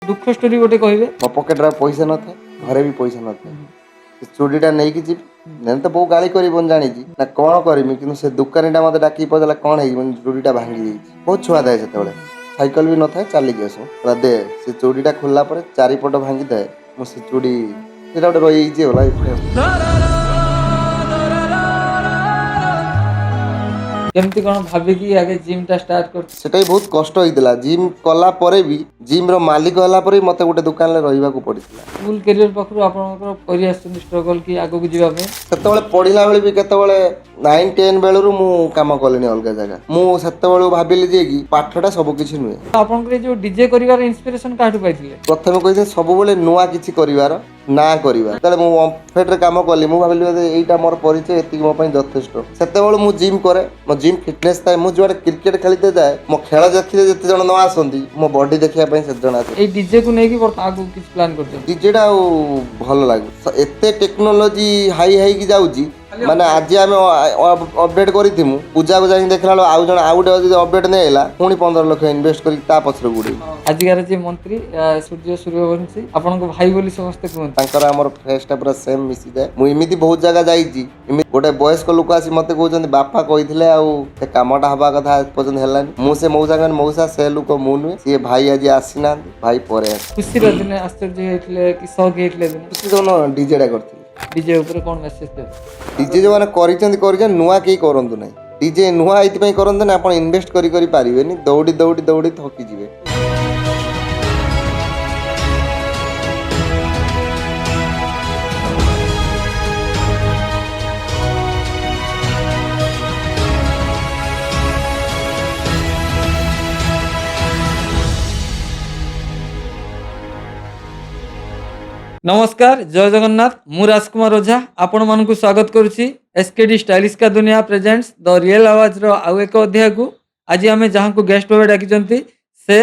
ଦୁଃଖ ଷ୍ଟୋରି ଗୋଟେ କହିବେ। ମୋ ପକେଟରେ ଆଉ ପଇସା ନଥାଏ, ଘରେ ବି ପଇସା ନଥାଏ। ସେ ଚୁଡ଼ିଟା ନେଇକି ଯିବି, ନେଲେ ତ ବୋଉ ଗାଳି କରିବନି ଜାଣିଛି ନା, କ'ଣ କରିମି? କିନ୍ତୁ ସେ ଦୋକାନୀଟା ମୋତେ ଡାକିକି ପଚାରିଲା, କ'ଣ ହେଇଛି? ମୁଁ ଚୁଡ଼ିଟା ଭାଙ୍ଗି ଯାଇଛି। ବହୁତ ଛୁଆ ଥାଏ ସେତେବେଳେ, ସାଇକେଲ ବି ନଥାଏ, ଚାଲିକି ଆସୁ। କହିଲା ଦେ। ସେ ଚୁଡ଼ିଟା ଖୋଲିଲା ପରେ ଚାରିପଟ ଭାଙ୍ଗିଥାଏ। ମୁଁ ସେ ଚୁଡ଼ି ସେଇଟା ଗୋଟେ ରହିଯାଇଛି ଆଉ ଲାଇଫରେ। କେମିତି କ'ଣ ଭାବିକି ଆଗେ ଜିମ୍ ଟା ଷ୍ଟାର୍ଟ କରି? ସେଟା ବି ବହୁତ କଷ୍ଟ ହେଇଥିଲା। ଜିମ୍ କଲା ପରେ ବି, ଜିମ୍ର ମାଲିକ ହେଲା ପରେ ବି ମୋତେ ଗୋଟେ ଦୋକାନରେ ରହିବାକୁ ପଡ଼ିଥିଲା। ସ୍କୁଲ କ୍ୟାରିୟର ପାଖରୁ ଆପଣଙ୍କର କରି ଆସିଛନ୍ତି ଷ୍ଟ୍ରଗଲ କି ଆଗକୁ ଯିବା ପାଇଁ। ସେତେବେଳେ ପଢିଲା ବେଳେ ବି, କେତେବେଳେ 9-10 ବେଳରୁ ମୁଁ କାମ କଲିଣି ଅଲଗା ଜାଗା। ମୁଁ ସେତେବେଳୁ ଭାବିଲି ଯେ କି ପାଠଟା ସବୁ କିଛି ନୁହେଁ। ଆପଣଙ୍କର ଏଇ ଯୋଉ ଡିଜେ କରିବାର ଇନ୍ସପିରେସନ କାହାଠୁ ପାଇଥିଲେ? ପ୍ରଥମେ କହିଥିଲି, ସବୁବେଳେ ନୂଆ କିଛି କରିବାର ନା କରିବା। ଯେତେବେଳେ ମୁଁ ଓମଫେଡରେ କାମ କଲି, ମୁଁ ଭାବିଲି ବୋଧେ ଏଇଟା ମୋର ପରିଚୟ, ଏତିକି ମୋ ପାଇଁ ଯଥେଷ୍ଟ। ସେତେବେଳୁ ମୁଁ ଜିମ୍ କରେ, ମୋ ଜିମ୍ ଫିଟନେସ୍ ଥାଏ। ମୁଁ ଯୁଆଡ଼େ କ୍ରିକେଟ ଖେଳିତେ ଯାଏ, ମୋ ଖେଳ ଦେଖିତେ ଯେତେ ଜଣ ନ ଆସନ୍ତି, ମୋ ବଡି ଦେଖିବା ପାଇଁ ସେତେ ଜଣ ଆସନ୍ତି। ଏଇ ଡିଜେ କୁ ନେଇକି ବର୍ତ୍ତମାନ ଆଗକୁ କିଛି ପ୍ଲାନ୍ କରିଛନ୍ତି? ଡିଜେଟା ଆଉ ଭଲ ଲାଗେ। ଏତେ ଟେକ୍ନୋଲୋଜି ହାଇ ହେଇକି ଯାଉଛି, ମାନେ ଆଜି ଆମେ ଅପଡେଟ୍ କରିଥିମୁ, ପୂଜାକୁ ଯାଇକି ଦେଖିଲା ବେଳକୁ ଆଉ ଜଣେ ଆଉ ଗୋଟେ ଯଦି ଅପଡେଟ୍ ନେଇଲା, ପୁଣି 15 ଲକ୍ଷ ଇନଭେଷ୍ଟ କରିକି ତା ପଛରେ ଗୁଡେଇବୁ। ଆଜିକାର ଯିଏ ମନ୍ତ୍ରୀ ସୂର୍ଯ୍ୟ ସୂର୍ଯ୍ୟବଂଶୀ, ଆପଣଙ୍କ ଭାଇ ବୋଲି ସମସ୍ତେ କୁହନ୍ତି। ତାଙ୍କର ଆମର ଫେସ୍ଟା ପୁରା ସେମ୍ ମିଶିଯାଏ। ମୁଁ ଏମିତି ବହୁତ ଜାଗା ଯାଇଛି, ଏମିତି ଗୋଟେ ବୟସ୍କ ଲୋକ ଆସି ମତେ କହୁଛନ୍ତି, ବାପା କହିଥିଲେ ଆଉ ସେ କାମଟା ହବା କଥା, ଏ ପର୍ଯ୍ୟନ୍ତ ହେଲାନି। ମୁଁ ସେ ମଉସା କହିଲି, ମଉସା, ସେ ଲୋକ ମୁଁ ନୁହେଁ, ସିଏ ଭାଇ ଆଜି ଆସିନାହାନ୍ତି, ଭାଇ ପରେ ଆସି ଖୁସିର ଦିନେ ଆଶ୍ଚର୍ଯ୍ୟ ହେଇଥିଲେ କି ସକ୍ ହେଇଥିଲେ ଦିନେ? ଖୁସି ଯୋଉନ ଡିଜେଟା କରିଥିଲି। ଡିଜେ ଉପରେ କ'ଣ ମେସେଜ ଦେବେ? ଡିଜେ ଯୋଉମାନେ କରିଛନ୍ତି କରିଛନ୍ତି, ନୂଆ କେହି କରନ୍ତୁ ନାହିଁ। ଡିଜେ ନୂଆ ଏଇଥିପାଇଁ କରନ୍ତୁ ନା, ଆପଣ ଇନଭେଷ୍ଟ କରି କରି ପାରିବେନି, ଦୌଡ଼ି ଦୌଡ଼ି ଦୌଡ଼ି ଥକିଯିବେ। ନମସ୍କାର, ଜୟ ଜଗନ୍ନାଥ। ମୁଁ ରାଜକୁମାର ଓଝା ଆପଣମାନଙ୍କୁ ସ୍ୱାଗତ କରୁଛି ଏସ୍କେଡି ଷ୍ଟାଇଲିଶ କା ଦୁନିଆ ପ୍ରେଜେଣ୍ଟସ୍ ଦ ରିଏଲ୍ ଆୱାଜର ଆଉ ଏକ ଅଧ୍ୟାୟକୁ। ଆଜି ଆମେ ଯାହାଙ୍କୁ ଗେଷ୍ଟ ଭାବେ ଡାକିଛନ୍ତି, ସେ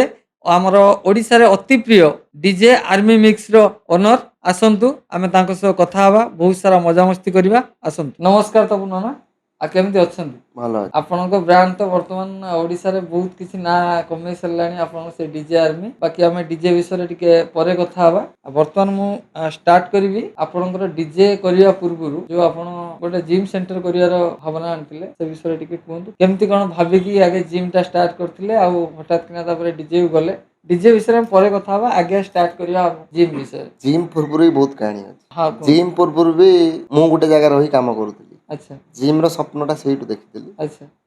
ଆମର ଓଡ଼ିଶାରେ ଅତି ପ୍ରିୟ ଡିଜେ ଆର୍ମି ମିକ୍ସର ଓନର। ଆସନ୍ତୁ, ଆମେ ତାଙ୍କ ସହ କଥା ହେବା, ବହୁତ ସାରା ମଜାମସ୍ତି କରିବା। ଆସନ୍ତୁ। ନମସ୍କାର ତପନ ନନା, ଆଉ କେମିତି ଅଛନ୍ତି? ଭଲ ଅଛି। ଆପଣଙ୍କ ବ୍ରାଣ୍ଡ ତ ବର୍ତ୍ତମାନ ଓଡ଼ିଶାରେ ବହୁତ କିଛି ନାଁ କମେଇ ସାରିଲାଣି, ଆପଣଙ୍କ ସେ ଡିଜେ ଆର୍ମି। ବାକି ଆମେ ଡିଜେ ବିଷୟରେ ଟିକେ ପରେ କଥା ହେବା। ଆଉ ବର୍ତ୍ତମାନ ମୁଁ ଷ୍ଟାର୍ଟ କରିବି, ଆପଣଙ୍କର ଡିଜେ କରିବା ପୂର୍ବରୁ ଯୋଉ ଆପଣ ଗୋଟେ ଜିମ୍ ସେଣ୍ଟର କରିବାର ଭାବନା ଆଣିଥିଲେ, ସେ ବିଷୟରେ ଟିକେ କୁହନ୍ତୁ। କେମିତି କ'ଣ ଭାବିକି ଆଗେ ଜିମ୍ ଟା ଷ୍ଟାର୍ଟ କରିଥିଲେ ଆଉ ହଠାତ୍ କିନା ତାପରେ ଡିଜେ କୁ ଗଲେ? ଡିଜେ ବିଷୟରେ ଆମେ ପରେ କଥା ହେବା, ଆଗେ ଷ୍ଟାର୍ଟ କରିବା ଜିମ୍ ବିଷୟରେ। ଜିମ୍ ପୂର୍ବରୁ ବି ବହୁତ କାହାଣୀ ଅଛି। ହଁ, କୁହନ୍ତୁ। ଜିମ୍ ପୂର୍ବରୁ ବି ମୁଁ ଗୋଟେ ଜାଗାରେ ରହି କାମ କରୁଥିଲି। ଜିମ୍ ର ସ୍ୱପ୍ନଟା ସେଇଠୁ ଦେଖିଥିଲି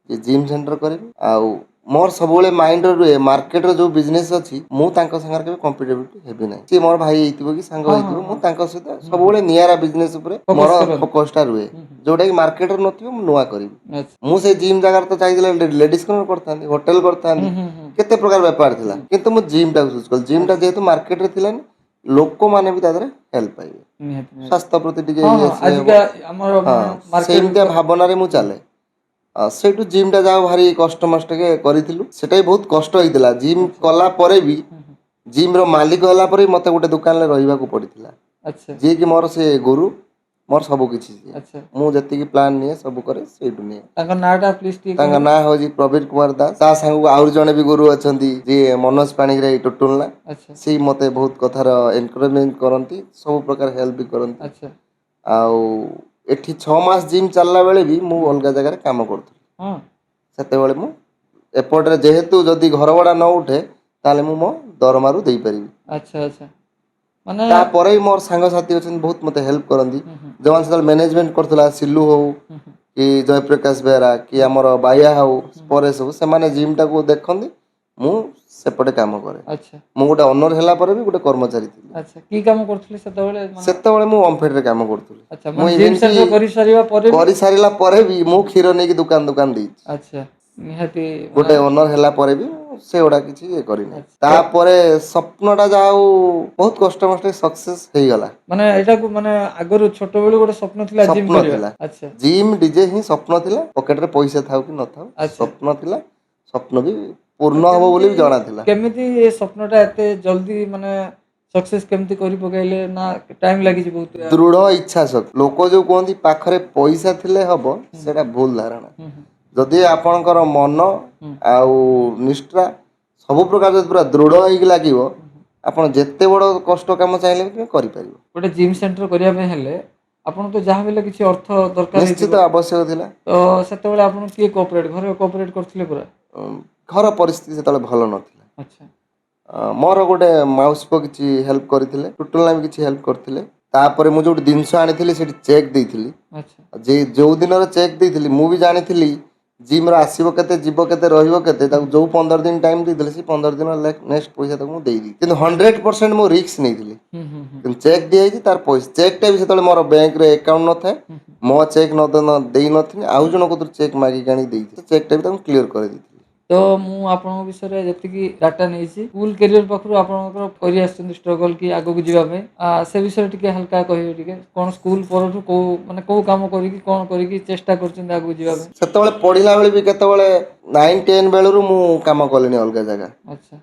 ଯେ ଜିମ୍ ସେଣ୍ଟର କରିବି। ଆଉ ମୋର ସବୁବେଳେ ମାଇଣ୍ଡରେ ରୁହେ, ମାର୍କେଟରେ ଯୋଉ ବିଜନେସ୍ ଅଛି, ମୁଁ ତାଙ୍କ ସାଙ୍ଗରେ କେବେ କମ୍ପିଟେଟିଭ ହେବି ନାହିଁ। ସିଏ ମୋର ଭାଇ ହେଇଥିବ କି ସାଙ୍ଗ ହେଇଥିବ, ମୁଁ ତାଙ୍କ ସହିତ ସବୁବେଳେ ନିଆରା ବିଜନେସ୍ ଉପରେ Focus ମୋର କରନ୍ତି। ଫୋକସଟା ରୁହେ। ଯୋଉଟା କି ମାର୍କେଟରେ ନଥିବ, ମୁଁ ନୂଆ କରିବି। ମୁଁ ସେଇ ଜିମ୍ ଜାଗାରେ ତ ଚାହିଁଥିଲେ ଲେଡିସ୍ କର୍ଣ୍ଣର କରିଥାନ୍ତି, ହୋଟେଲ କରିଥାନ୍ତି, ହୁଁ ହୁଁ ହୁଁ କେତେ ପ୍ରକାର ବେପାର ଥିଲା। କିନ୍ତୁ ମୁଁ ଜିମ୍ ଟାକୁ ଚୁଜ୍ କଲି। ଜିମ୍ ଟା ଯେହେତୁ ମାର୍କେଟରେ ଥିଲାନି, ଲୋକମାନେ ବି ତା ଦେହରେ ହେଲ୍ପ ପାଇବେ, ନିହାତି ନିହାତି। ସ୍ୱାସ୍ଥ୍ୟ ପ୍ରତି ଟିକେ ହଁ ଇଏ ହଁ ସିଏ ହବ। ଆଜିକା ଆମର ମାର୍କେଟ ସେମିତିଆ ଭାବନାରେ ମୁଁ ଚାଲେ। ଆଉ ସେଇଠୁ ଜିମ୍ ଟା ଯାହା ଭାରି କଷ୍ଟ ମଷ୍ଟ କରିଥିଲୁ। ସେଟା ବି ବହୁତ କଷ୍ଟ ହେଇଥିଲା। ଜିମ୍ କଲା ପରେ ବି, ଜିମ୍ ର ମାଲିକ ହେଲା ପରେ ବି ମୋତେ ଗୋଟେ ଦୋକାନରେ ରହିବାକୁ ପଡ଼ିଥିଲା। ଯିଏକି ମୋର ସେ ଗୁରୁ, ମୋର ସବୁ କିଛି ସିଏ। ମୁଁ ଯେତିକି ପ୍ଲାନ୍ ନିଏ, ସବୁ କରେ, ସେଇଠୁ ନିଏ। ତାଙ୍କ ନାଁଟା ପ୍ଲିଜ ଟିକେ ତାଙ୍କ କୁହନ୍ତୁ। ନାଁ ହଉଛି ପ୍ରବୀର କୁମାର ଦାସ। ତା ସାଙ୍ଗକୁ ଆହୁରି ଜଣେ ବି ଗୁରୁ ଅଛନ୍ତି, ଯିଏ ମନୋଜ ପାଣିଗ୍ରାହୀ, ଟୁଟୁଲନା। ସେଇ ମତେ ବହୁତ କଥାର ଏନକରେଜମେଣ୍ଟ କରନ୍ତି, ସବୁ ପ୍ରକାର ହେଲ୍ପ ବି କରନ୍ତି। ଆଉ ଏଠି 6 ମାସ ଜିମ୍ ଚାଲିଲା ବେଳେ ବି ମୁଁ ଅଲଗା ଜାଗାରେ କାମ କରୁଥିଲି। ସେତେବେଳେ ମୁଁ ଏପଟରେ, ଯେହେତୁ ଯଦି ଘର ଭଡ଼ା ନ ଉଠେ, ତାହେଲେ ମୁଁ ମୋ ଦରମାରୁ ଦେଇପାରିବି। ଆଚ୍ଛା ଆଚ୍ଛା ମାନେ ତାପରେ ବି ମୋର ସାଙ୍ଗସାଥି ଅଛନ୍ତି, ବହୁତ ମୋତେ ହେଲ୍ପ କରନ୍ତି। ହୁଁ ହୁଁ ଯେଉଁମାନେ ସେତେବେଳେ ମ୍ୟାନେଜମେଣ୍ଟ କରୁଥିଲା, ସିଲୁ ହଉ ହୁଁ ହୁଁ କି ଜୟପ୍ରକାଶ ବେହେରା କି ଆମର ବାୟା ହଉ, ପରେ ସବୁ ସେମାନେ ଜିମ୍ଟାକୁ ଦେଖନ୍ତି, ମୁଁ ସେପଟେ କାମ କରେ। ମୁଁ ଗୋଟେ ଅନର ହେଲା ପରେ ବି ଗୋଟେ କର୍ମଚାରୀ ଥିଲି। ଆଚ୍ଛା, କି କାମ କରୁଥିଲେ ସେତେବେଳେ ମାନେ? ସେତେବେଳେ ମୁଁ ଓମଫେଡରେ କାମ କରୁଥିଲି। ମୁଁ ମାନେ ଜିମ୍ even centre କି କରିସାରିବା ପରେ ବି? କରିସାରିଲା ପରେ ବି ମୁଁ କ୍ଷୀର ନେଇକି ଦୋକାନ ଦୋକାନ ଦେଇଛି। ଆଚ୍ଛା, ନିହାତି। ଗୋଟେ ଓନର ହେଲା ପରେ ବି ମୁଁ ସେଗୁଡ଼ା କିଛି ଇଏ କରିନି। ତାପରେ ସ୍ୱପ୍ନଟା ଯାହା ହଉ ବହୁତ କଷ୍ଟ ମଷ୍ଟେ ସକ୍ସେସ୍ ହେଇଗଲା। ମାନେ ଏଇଟାକୁ ମାନେ ଆଗରୁ ଛୋଟବେଳୁ ଗୋଟେ ସ୍ୱପ୍ନ ଥିଲା ଜିମ୍ ସ୍ୱପ୍ନ କରିବା? ଥିଲା। ଜିମ୍ ଡିଜେ ହିଁ ସ୍ୱପ୍ନ ଥିଲା। ପକେଟରେ ପଇସା ଥାଉ କି ନଥାଉ, ସ୍ୱପ୍ନ ଥିଲା। ସ୍ୱପ୍ନ ବି ପୂର୍ଣ୍ଣ ହବ ବୋଲି ବି ଜଣା ଥିଲା। କେମିତି ଏ ସ୍ୱପ୍ନଟା ଏତେ ଜଲ୍ଦି ମାନେ ସକ୍ସେସ୍ କେମିତି କରି ପକେଇଲେ, ନା ଟାଇମ୍ ଲାଗିଛି ବହୁତ? ଦୃଢ ଇଚ୍ଛା ଶକ୍ତି। ଲୋକ ଯୋଉ କୁହନ୍ତି ପାଖରେ ପଇସା ଥିଲେ ହବ, ସେଇଟା ଭୁଲ ଧାରଣା। ହୁଁ ହୁଁ ଯଦି ଆପଣଙ୍କର ମନ ଆଉ ନିଷ୍ଠା ସବୁ ପ୍ରକାର ଯଦି ପୁରା ଦୃଢ ହେଇକି ଲାଗିବ, ଆପଣ ଯେତେ ବଡ଼ କଷ୍ଟ କାମ ଚାହିଁଲେ ବି ତୁମେ କରିପାରିବ। ଗୋଟେ ଜିମ୍ ସେଣ୍ଟର କରିବା ପାଇଁ ହେଲେ ଆପଣଙ୍କୁ ତ ଯାହା ବି ହେଲେ କିଛି ଅର୍ଥ ଦରକାର ନିଶ୍ଚିତ ହେଇଥିବ। ଆବଶ୍ୟକ ଥିଲା। ତ ସେତେବେଳେ ଆପଣ କିଏ କୋଅପରେଟ୍, ଘରେ କୋଅପରେଟ୍ କରିଥିଲେ ପୁରା? ଘର ପରିସ୍ଥିତି ସେତେବେଳେ ଭଲ ନଥିଲା। ମୋର ଗୋଟେ ମାଉସୀ ପୁଅ କିଛି ହେଲ୍ପ କରିଥିଲେ, ଟୁଟୁଲନା ବି କିଛି ହେଲ୍ପ କରିଥିଲେ। ତାପରେ ମୁଁ ଯୋଉଠି ଜିନିଷ ଆଣିଥିଲି ସେଠି ଚେକ୍ ଦେଇଥିଲି। ଯେ ଯୋଉ ଦିନର ଚେକ୍ ଦେଇଥିଲି, ମୁଁ ବି ଜାଣିଥିଲି ଜିମ୍ର ଆସିବ କେତେ, ଯିବ କେତେ, ରହିବ କେତେ। ତାକୁ ଯୋଉ 15 ଦିନ ଟାଇମ୍ ଦେଇଥିଲେ, ସେ 15 ଦିନ ନେକ୍ସଟ ପଇସା ତାକୁ ମୁଁ ଦେଇଦେଇଛି। କିନ୍ତୁ 100% ମୁଁ ରିସ୍କ ନେଇଥିଲି। ହୁଁ ହୁଁ ହୁଁ କିନ୍ତୁ ଚେକ୍ ଦିଆହେଇଛି ତାର ପଇସା, ଚେକ୍ଟା ବି ସେତେବେଳେ ମୋର ବ୍ୟାଙ୍କରେ ଆକାଉଣ୍ଟ ନଥାଏ। ମୋ ଚେକ୍ ନ ଦେଇନଥିଲି, ଆଉ ଜଣଙ୍କ କତିରୁ ଚେକ୍ ମାଗିକି ଆଣିକି ଦେଇଥିଲି। ଚେକ୍ଟା ବି ତାକୁ କ୍ଲିୟର କରିଦେଇଥିଲି। ତ ମୁଁ ଆପଣଙ୍କ ବିଷୟରେ ଯେତିକି ଡାଟା ନେଇଛି, ସ୍କୁଲ କ୍ୟାରିୟର ପାଖରୁ ଆପଣଙ୍କର କରି ଆସିଛନ୍ତି ଷ୍ଟ୍ରଗଲ କି ଆଗକୁ ଯିବା ପାଇଁ, ସେ ବିଷୟରେ ଟିକେ ହାଲକା କହିବେ ଟିକେ। କ'ଣ ସ୍କୁଲ ପରଠୁ କୋଉ ମାନେ କୋଉ କାମ କରିକି, କ'ଣ କରିକି ଚେଷ୍ଟା କରୁଛନ୍ତି ଆଗକୁ ଯିବା ପାଇଁ? ସେତେବେଳେ ପଢିଲା ବେଳେ ବି, କେତେବେଳେ 9-10 ବେଳରୁ ମୁଁ କାମ କଲିଣି ଅଲଗା ଜାଗା।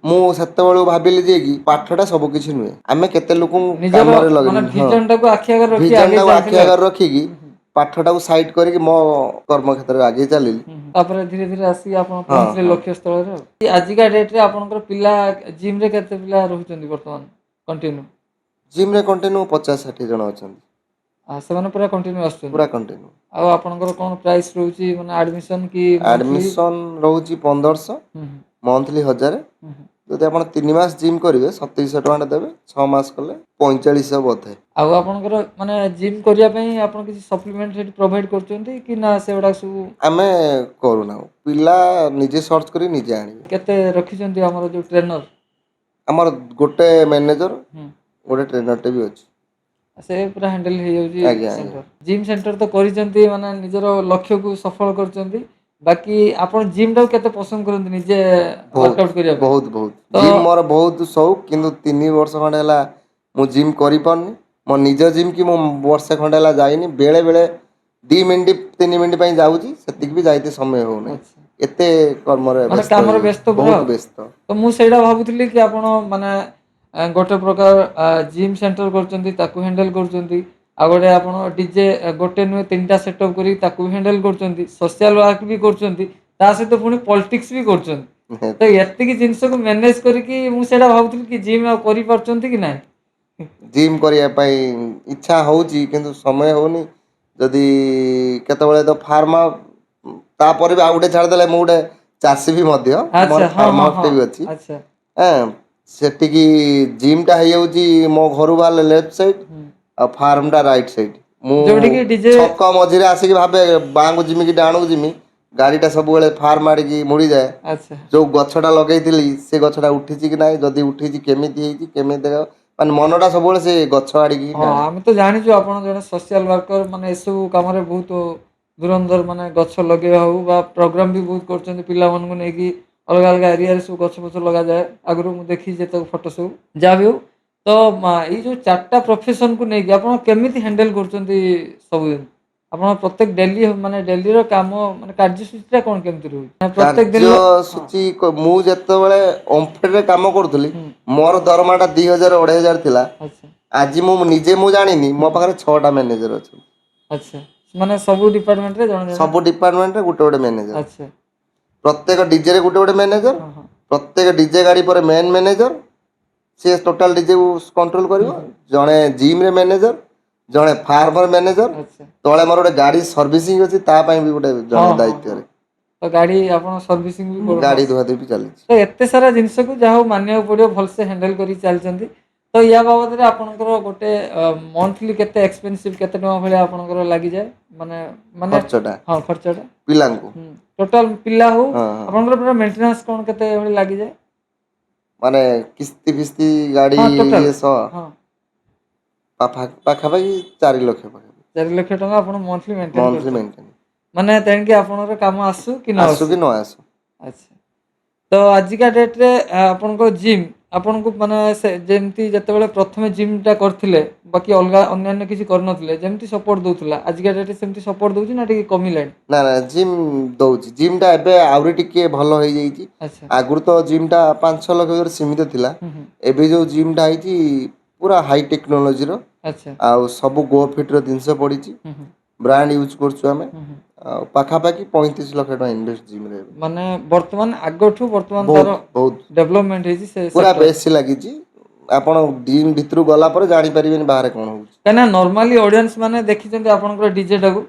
ମୁଁ ସେତେବେଳୁ ଭାବିଲି ଯେ କି ପାଠଟା ସବୁ କିଛି ନୁହେଁ, ଆମେ କେତେ ଲୋକଙ୍କୁ ନିଜର କାମରେ ମାନେ ଲଗେଇ ଭିଜନ ଟାକୁ ଆଖି ଆଗରେ ରଖି ଆଗେଇ ଭିଜନଟାକୁ ଆଖି ଚାଲିଥିଲେ। ଆଗରେ ରଖିକି ପାଠଟାକୁ ସାଇଡ୍ କରିକି ମୋ କର୍ମ କ୍ଷେତ୍ରରେ ଆଗେଇ ଚାଲିଲି। ହୁଁ, ହୁଁ। ତାପରେ ଧୀରେ ଧୀରେ ଆସିକି ଆପଣ ପହଞ୍ଚିଲେ ଲକ୍ଷ୍ୟ ସ୍ଥଳରେ। ଆଉ ଆଜିକା ଡେଟ୍ରେ ଆପଣଙ୍କର ପିଲା ଜିମ୍ରେ କେତେ ପିଲା ରହୁଛନ୍ତି ବର୍ତ୍ତମାନ କଣ୍ଟିନ୍ୟୁ? ଜିମ୍ରେ କଣ୍ଟିନ୍ୟୁ 50-60 ଜଣ ଅଛନ୍ତି। ସେମାନେ ପୁରା କଣ୍ଟିନ୍ୟୁ ଆସୁଛନ୍ତି? ପୁରା କଣ୍ଟିନ୍ୟୁ। ଆଉ ଆପଣଙ୍କର କ'ଣ ପ୍ରାଇସ୍ ରହୁଛି, ମାନେ ଆଡମିସନ କି monthly? ଆଡମିସନ ରହୁଛି 1500, ମନ୍ଥଲି 1000। ହୁଁ ହୁଁ। ଯଦି ଆପଣ 3 ମାସ ଜିମ୍ କରିବେ 2700 ଟଙ୍କା ଦେବେ, 6 ମାସ କଲେ 4500 ବୋଧେ। ଆଉ ଆପଣଙ୍କର ମାନେ ଜିମ୍ କରିବା ପାଇଁ ଆପଣ କିଛି ସପ୍ଲିମେଣ୍ଟ ସେଠି ପ୍ରୋଭାଇଡ୍ କରୁଛନ୍ତି କି ନା ସେଗୁଡ଼ାକ ସବୁ? ଆମେ କରୁନାହୁଁ, ପିଲା ନିଜେ ସର୍ଚ୍ଚ କରି ନିଜେ ଆଣିବେ। କେତେ ରଖିଛନ୍ତି ଆମର ଯୋଉ ଟ୍ରେନର? ଆମର ଗୋଟେ ମ୍ୟାନେଜର, ଗୋଟେ ଟ୍ରେନରଟେ ବି ଅଛି। ସେ ପୁରା ହ୍ୟାଣ୍ଡେଲ ହେଇଯାଉଛି? ଆଜ୍ଞା। ସେଣ୍ଟର, ଜିମ୍ ସେଣ୍ଟର ତ କରିଛନ୍ତି, ମାନେ ନିଜର ଲକ୍ଷ୍ୟକୁ ସଫଳ କରିଛନ୍ତି। ବାକି ଆପଣ ଜିମ୍ ଟାକୁ କେତେ ପସନ୍ଦ କରନ୍ତି ନିଜେ ୱାର୍କଆଉଟ୍ କରିବା ପାଇଁ? ବହୁତ ବହୁତ। ଜିମ୍ ମୋର ବହୁତ ସଉକ, କିନ୍ତୁ 3 ବର୍ଷ ଖଣ୍ଡେ ହେଲା ମୁଁ ଜିମ୍ କରିପାରୁନି। ମୋ ନିଜ ଜିମ୍ କି ମୁଁ ବର୍ଷେ ଖଣ୍ଡେ ହେଲା ଯାଇନି। ବେଳେ ବେଳେ 2 ମିନିଟ୍ 3 ମିନିଟ୍ ପାଇଁ ଯାଉଛି, ସେତିକି ବି ଯାଇତେ ସମୟ ହଉନାହିଁ। ଏତେ କର୍ମରେ ମାନେ ବ୍ୟସ୍ତ କାମରେ ହେଇଯାଉଛି। ବ୍ୟସ୍ତ ପୁରା ବହୁତ ଆଉ। ବ୍ୟସ୍ତ। ତ ମୁଁ ସେଇଟା ଭାବୁଥିଲି କି ଆପଣ ମାନେ ଗୋଟେ ପ୍ରକାର ଜିମ୍ ସେଣ୍ଟର କରୁଛନ୍ତି, ତାକୁ ହ୍ୟାଣ୍ଡେଲ କରୁଛନ୍ତି, ଆଉ ଗୋଟେ ଆପଣ ଡିଜେ ଗୋଟେ ନୁହେଁ ତିନିଟା ସେଟଅପ୍ କରିକି ତାକୁ ବି ହ୍ୟାଣ୍ଡେଲ କରୁଛନ୍ତି, ସୋସିଆଲ ୱାର୍କ ବି କରୁଛନ୍ତି, ତା ସହିତ ପୁଣି ପଲିଟିକ୍ସ ବି କରୁଛନ୍ତି। ତ ଏତିକି ଜିନିଷକୁ ମ୍ୟାନେଜ କରିକି ମୁଁ ସେଇଟା ଭାବୁଥିଲି କି ଜିମ୍ ଆଉ କରିପାରୁଛନ୍ତି କି ନାହିଁ। ଜିମ୍ କରିବା ପାଇଁ ଇଚ୍ଛା ହଉଛି, କିନ୍ତୁ ସମୟ ହଉନି। ଯଦି କେତେବେଳେ ତ ଫାର୍ମ, ତାପରେ ବି ଆଉ ଗୋଟେ ଛାଡ଼ିଦେଲେ ମୁଁ ଗୋଟେ ଚାଷୀ ବି ମଧ୍ୟ। ମୋର ଫାର୍ମ ହାଉସଟେ ବି ଅଛି। ହଁ, ସେଠିକି ଜିମ୍ଟା ହେଇଯାଉଛି ମୋ ଘରୁ ବାହାରିଲେ ଲେଫ୍ଟ ସାଇଡ୍ ଆଉ ଫାର୍ମଟା ରାଇଟ୍ ସାଇଡ୍। ମୁଁ ଯୋଉଠିକି DJ ଛକ ମଝିରେ ଆସିକି ଭାବେ ବାଁକୁ ଯିମି କି ଡାହାଣକୁ ଯିମି। ଗାଡ଼ିଟା ସବୁବେଳେ ଫାର୍ମ ଆଡ଼ିକି ମୁଡ଼ିଯାଏ। ଯୋଉ ଗଛଟା ଲଗେଇଥିଲି ସେ ଗଛଟା ଉଠିଛି କି ନାହିଁ, ଯଦି ଉଠିଛି କେମିତି ହେଇଛି, କେମିତି ଦେଖ, ମାନେ ମନଟା ସବୁବେଳେ ସେ ଗଛ ଆଡ଼ିକି ଟାଣେ। ଆମେ ତ ଜାଣିଛୁ ଆପଣ ଜଣେ ସୋସିଆଲ ୱାର୍କର, ମାନେ ଏସବୁ କାମରେ ବହୁତ ଧୁରନ୍ଧର। ମାନେ ଗଛ ଲଗେଇବା ହଉ ବା ପ୍ରୋଗ୍ରାମ ବି ବହୁତ କରୁଛନ୍ତି ପିଲାମାନଙ୍କୁ ନେଇକି, ଅଲଗା ଅଲଗା ଏରିଆରେ ସବୁ ଗଛ ଫଛ ଲଗାଯାଏ। ଆଗରୁ ମୁଁ ଦେଖିଛି ଯେତେକ ଫଟୋ ସବୁ। ଯାହା ବି ହଉ, ତ ଏଇ ଯୋଉ ଚାରିଟା ପ୍ରଫେସନକୁ ନେଇକି ଆପଣ କେମିତି ହ୍ୟାଣ୍ଡେଲ କରୁଛନ୍ତି ସବୁଦିନ? ଆପଣ ପ୍ରତ୍ୟେକ ଡେଲି, ମାନେ ଡେଲିର କାମ, ମାନେ କାର୍ଯ୍ୟସୂଚୀଟା କ'ଣ କେମିତି ରହୁଛି, ମାନେ ପ୍ରତ୍ୟେକ ଦିନ? କାର୍ଯ୍ୟସୂଚୀ ମୁଁ ଯେତେବେଳେ ଓମଫେଡରେ କାମ କରୁଥିଲି, ମୋର ଦରମାଟା 2000 2500 ଥିଲା। ଆଜି ମୁଁ ନିଜେ ମୁଁ ଜାଣିନି, ମୋ ପାଖରେ ଛଅଟା ମ୍ୟାନେଜର ଅଛନ୍ତି। ଆଚ୍ଛା, ମାନେ ସବୁ ଡିପାର୍ଟମେଣ୍ଟରେ ଜଣେ ଜଣେ? ସବୁ ଡିପାର୍ଟମେଣ୍ଟରେ ଗୋଟେ ଗୋଟେ ମ୍ୟାନେଜର। ପ୍ରତ୍ୟେକ ଡିଜେରେ ଗୋଟେ ଗୋଟେ ମ୍ୟାନେଜର। ହଁ ହଁ ପ୍ରତ୍ୟେକ ଡିଜେ ଗାଡ଼ି ପରେ ମେନ୍ ମ୍ୟାନେଜର, ସିଏ ଟୋଟାଲ ଡିଜେ କଣ୍ଟ୍ରୋଲ କରିବ। ଜଣେ ଜିମ୍ରେ ମ୍ୟାନେଜର, ଜଣେ ଫାର୍ମର ମ୍ୟାନେଜର। ତଳେ ମୋର ଗୋଟେ ଗାଡ଼ି ସର୍ଭିସିଂ ଅଛି, ତା ପାଇଁ ବି ଗୋଟେ ଜଣେ ଦାୟିତ୍ୱରେ। ତ ଗାଡ଼ି ଆପଣ ସର୍ଭିସିଂ ବି କରୁଛନ୍ତି? ଗାଡ଼ି ଧୁଆ ଧୁଇ ବି ଚାଲିଛି। ତ ଏତେ ସାରା ଜିନିଷକୁ ଯାହା ହଉ ମାନିବାକୁ ପଡ଼ିବ, ଭଲସେ ହ୍ୟାଣ୍ଡେଲ କରିକି ଚାଲିଛନ୍ତି। ତ ୟା ବାବଦରେ ଆପଣଙ୍କର ଗୋଟେ ମନ୍ଥଲି କେତେ ଏକ୍ସପେନ୍ସିଭ, କେତେ ଟଙ୍କା ଭଳିଆ ଆପଣଙ୍କର ଲାଗିଯାଏ, ମାନେ ମାନେ ଖର୍ଚ୍ଚଟା? ହଁ, ଖର୍ଚ୍ଚଟା। ପିଲାଙ୍କୁ? ଟୋଟାଲ ପିଲା ହଉ, ହଁ ହଁ ଆପଣଙ୍କର ପୁରା ମେଣ୍ଟେନାନ୍ସ କ'ଣ କେତେ ଭଳି ଲାଗିଯାଏ? ମାନେ କିସ୍ତି ଫିସ୍ତି ଗାଡ଼ି ହଁ, total। ଇଏ ସହ ପାଖାପାଖି 4 ଲକ୍ଷ ପାଖାପାଖି। 4 ଲକ୍ଷ ଟଙ୍କା ଆପଣ ମନ୍ଥଲି ମେଣ୍ଟେନ୍ ମନ୍ଥଲି କରୁଛନ୍ତି? ମେଣ୍ଟେନ୍। ମାନେ ତେଣିକି ଆପଣଙ୍କର କାମ ଆସୁ କି ନ ଆସୁ ଆସୁ? କି ନ ଆସୁ। ଆଚ୍ଛା, ତ ଆଜିକା ଡେଟ୍ରେ ଆପଣଙ୍କ ଜିମ୍ ଆପଣଙ୍କୁ ମାନେ ସେ ଯେମିତି ଯେତେବେଳେ ପ୍ରଥମେ ଜିମ୍ଟା କରିଥିଲେ, ବାକି ଅଲଗା ଅନ୍ୟାନ୍ୟ କିଛି କରିନଥିଲେ, ଯେମିତି ସପୋର୍ଟ ଦେଉଥିଲା, ଆଜିକା ଡେଟ୍ରେ ସେମିତି ସପୋର୍ଟ ଦେଉଛି ନା ଟିକେ କମିଲାଣି? ନା ନା, ଜିମ୍ ଦଉଛି। ଜିମ୍ଟା ଏବେ ଆହୁରି ଟିକେ ଭଲ ହେଇଯାଇଛି। ଆଗରୁ ତ ଜିମ୍ଟା 5-6 ଲକ୍ଷ ଭିତରେ ସୀମିତ ଥିଲା। ହୁଁ ହୁଁ ଏବେ ଯୋଉ ଜିମ୍ଟା ହେଇଛି ପୁରା ହାଇ ଟେକ୍ନୋଲୋଜିର। ଆଉ ସବୁ ଗୋ ଫିଟ୍ର ଜିନିଷ ପଡ଼ିଛି। ହୁଁ ହୁଁ ବ୍ରାଣ୍ଡ ୟୁଜ୍ କରୁଛୁ ଆମେ। ହୁଁ ହୁଁ ଆଉ ପାଖାପାଖି 35 ଲକ୍ଷ ଟଙ୍କା ଇନଭେଷ୍ଟ ଜିମ୍ରେ ଏବେ। ମାନେ ବର୍ତ୍ତମାନ ଆଗଠୁ ବର୍ତ୍ତମାନ ବହୁତ ତାର ବହୁତ ଡେଭଲପମେଣ୍ଟ ହେଇଛି ସେ ପୁରା sector। ବେଶୀ ଲାଗିଛି। ଆପଣ ଜିମ୍ ଭିତରୁ ଗଲା ପରେ ଜାଣିପାରିବେନି ବାହାରେ କ'ଣ ହଉଛି। କାହିଁକିନା ନର୍ମାଲି ଅଡ଼ିଏନ୍ସ ମାନେ ଦେଖିଛନ୍ତି ଆପଣଙ୍କର ଡିଜେଟାକୁ,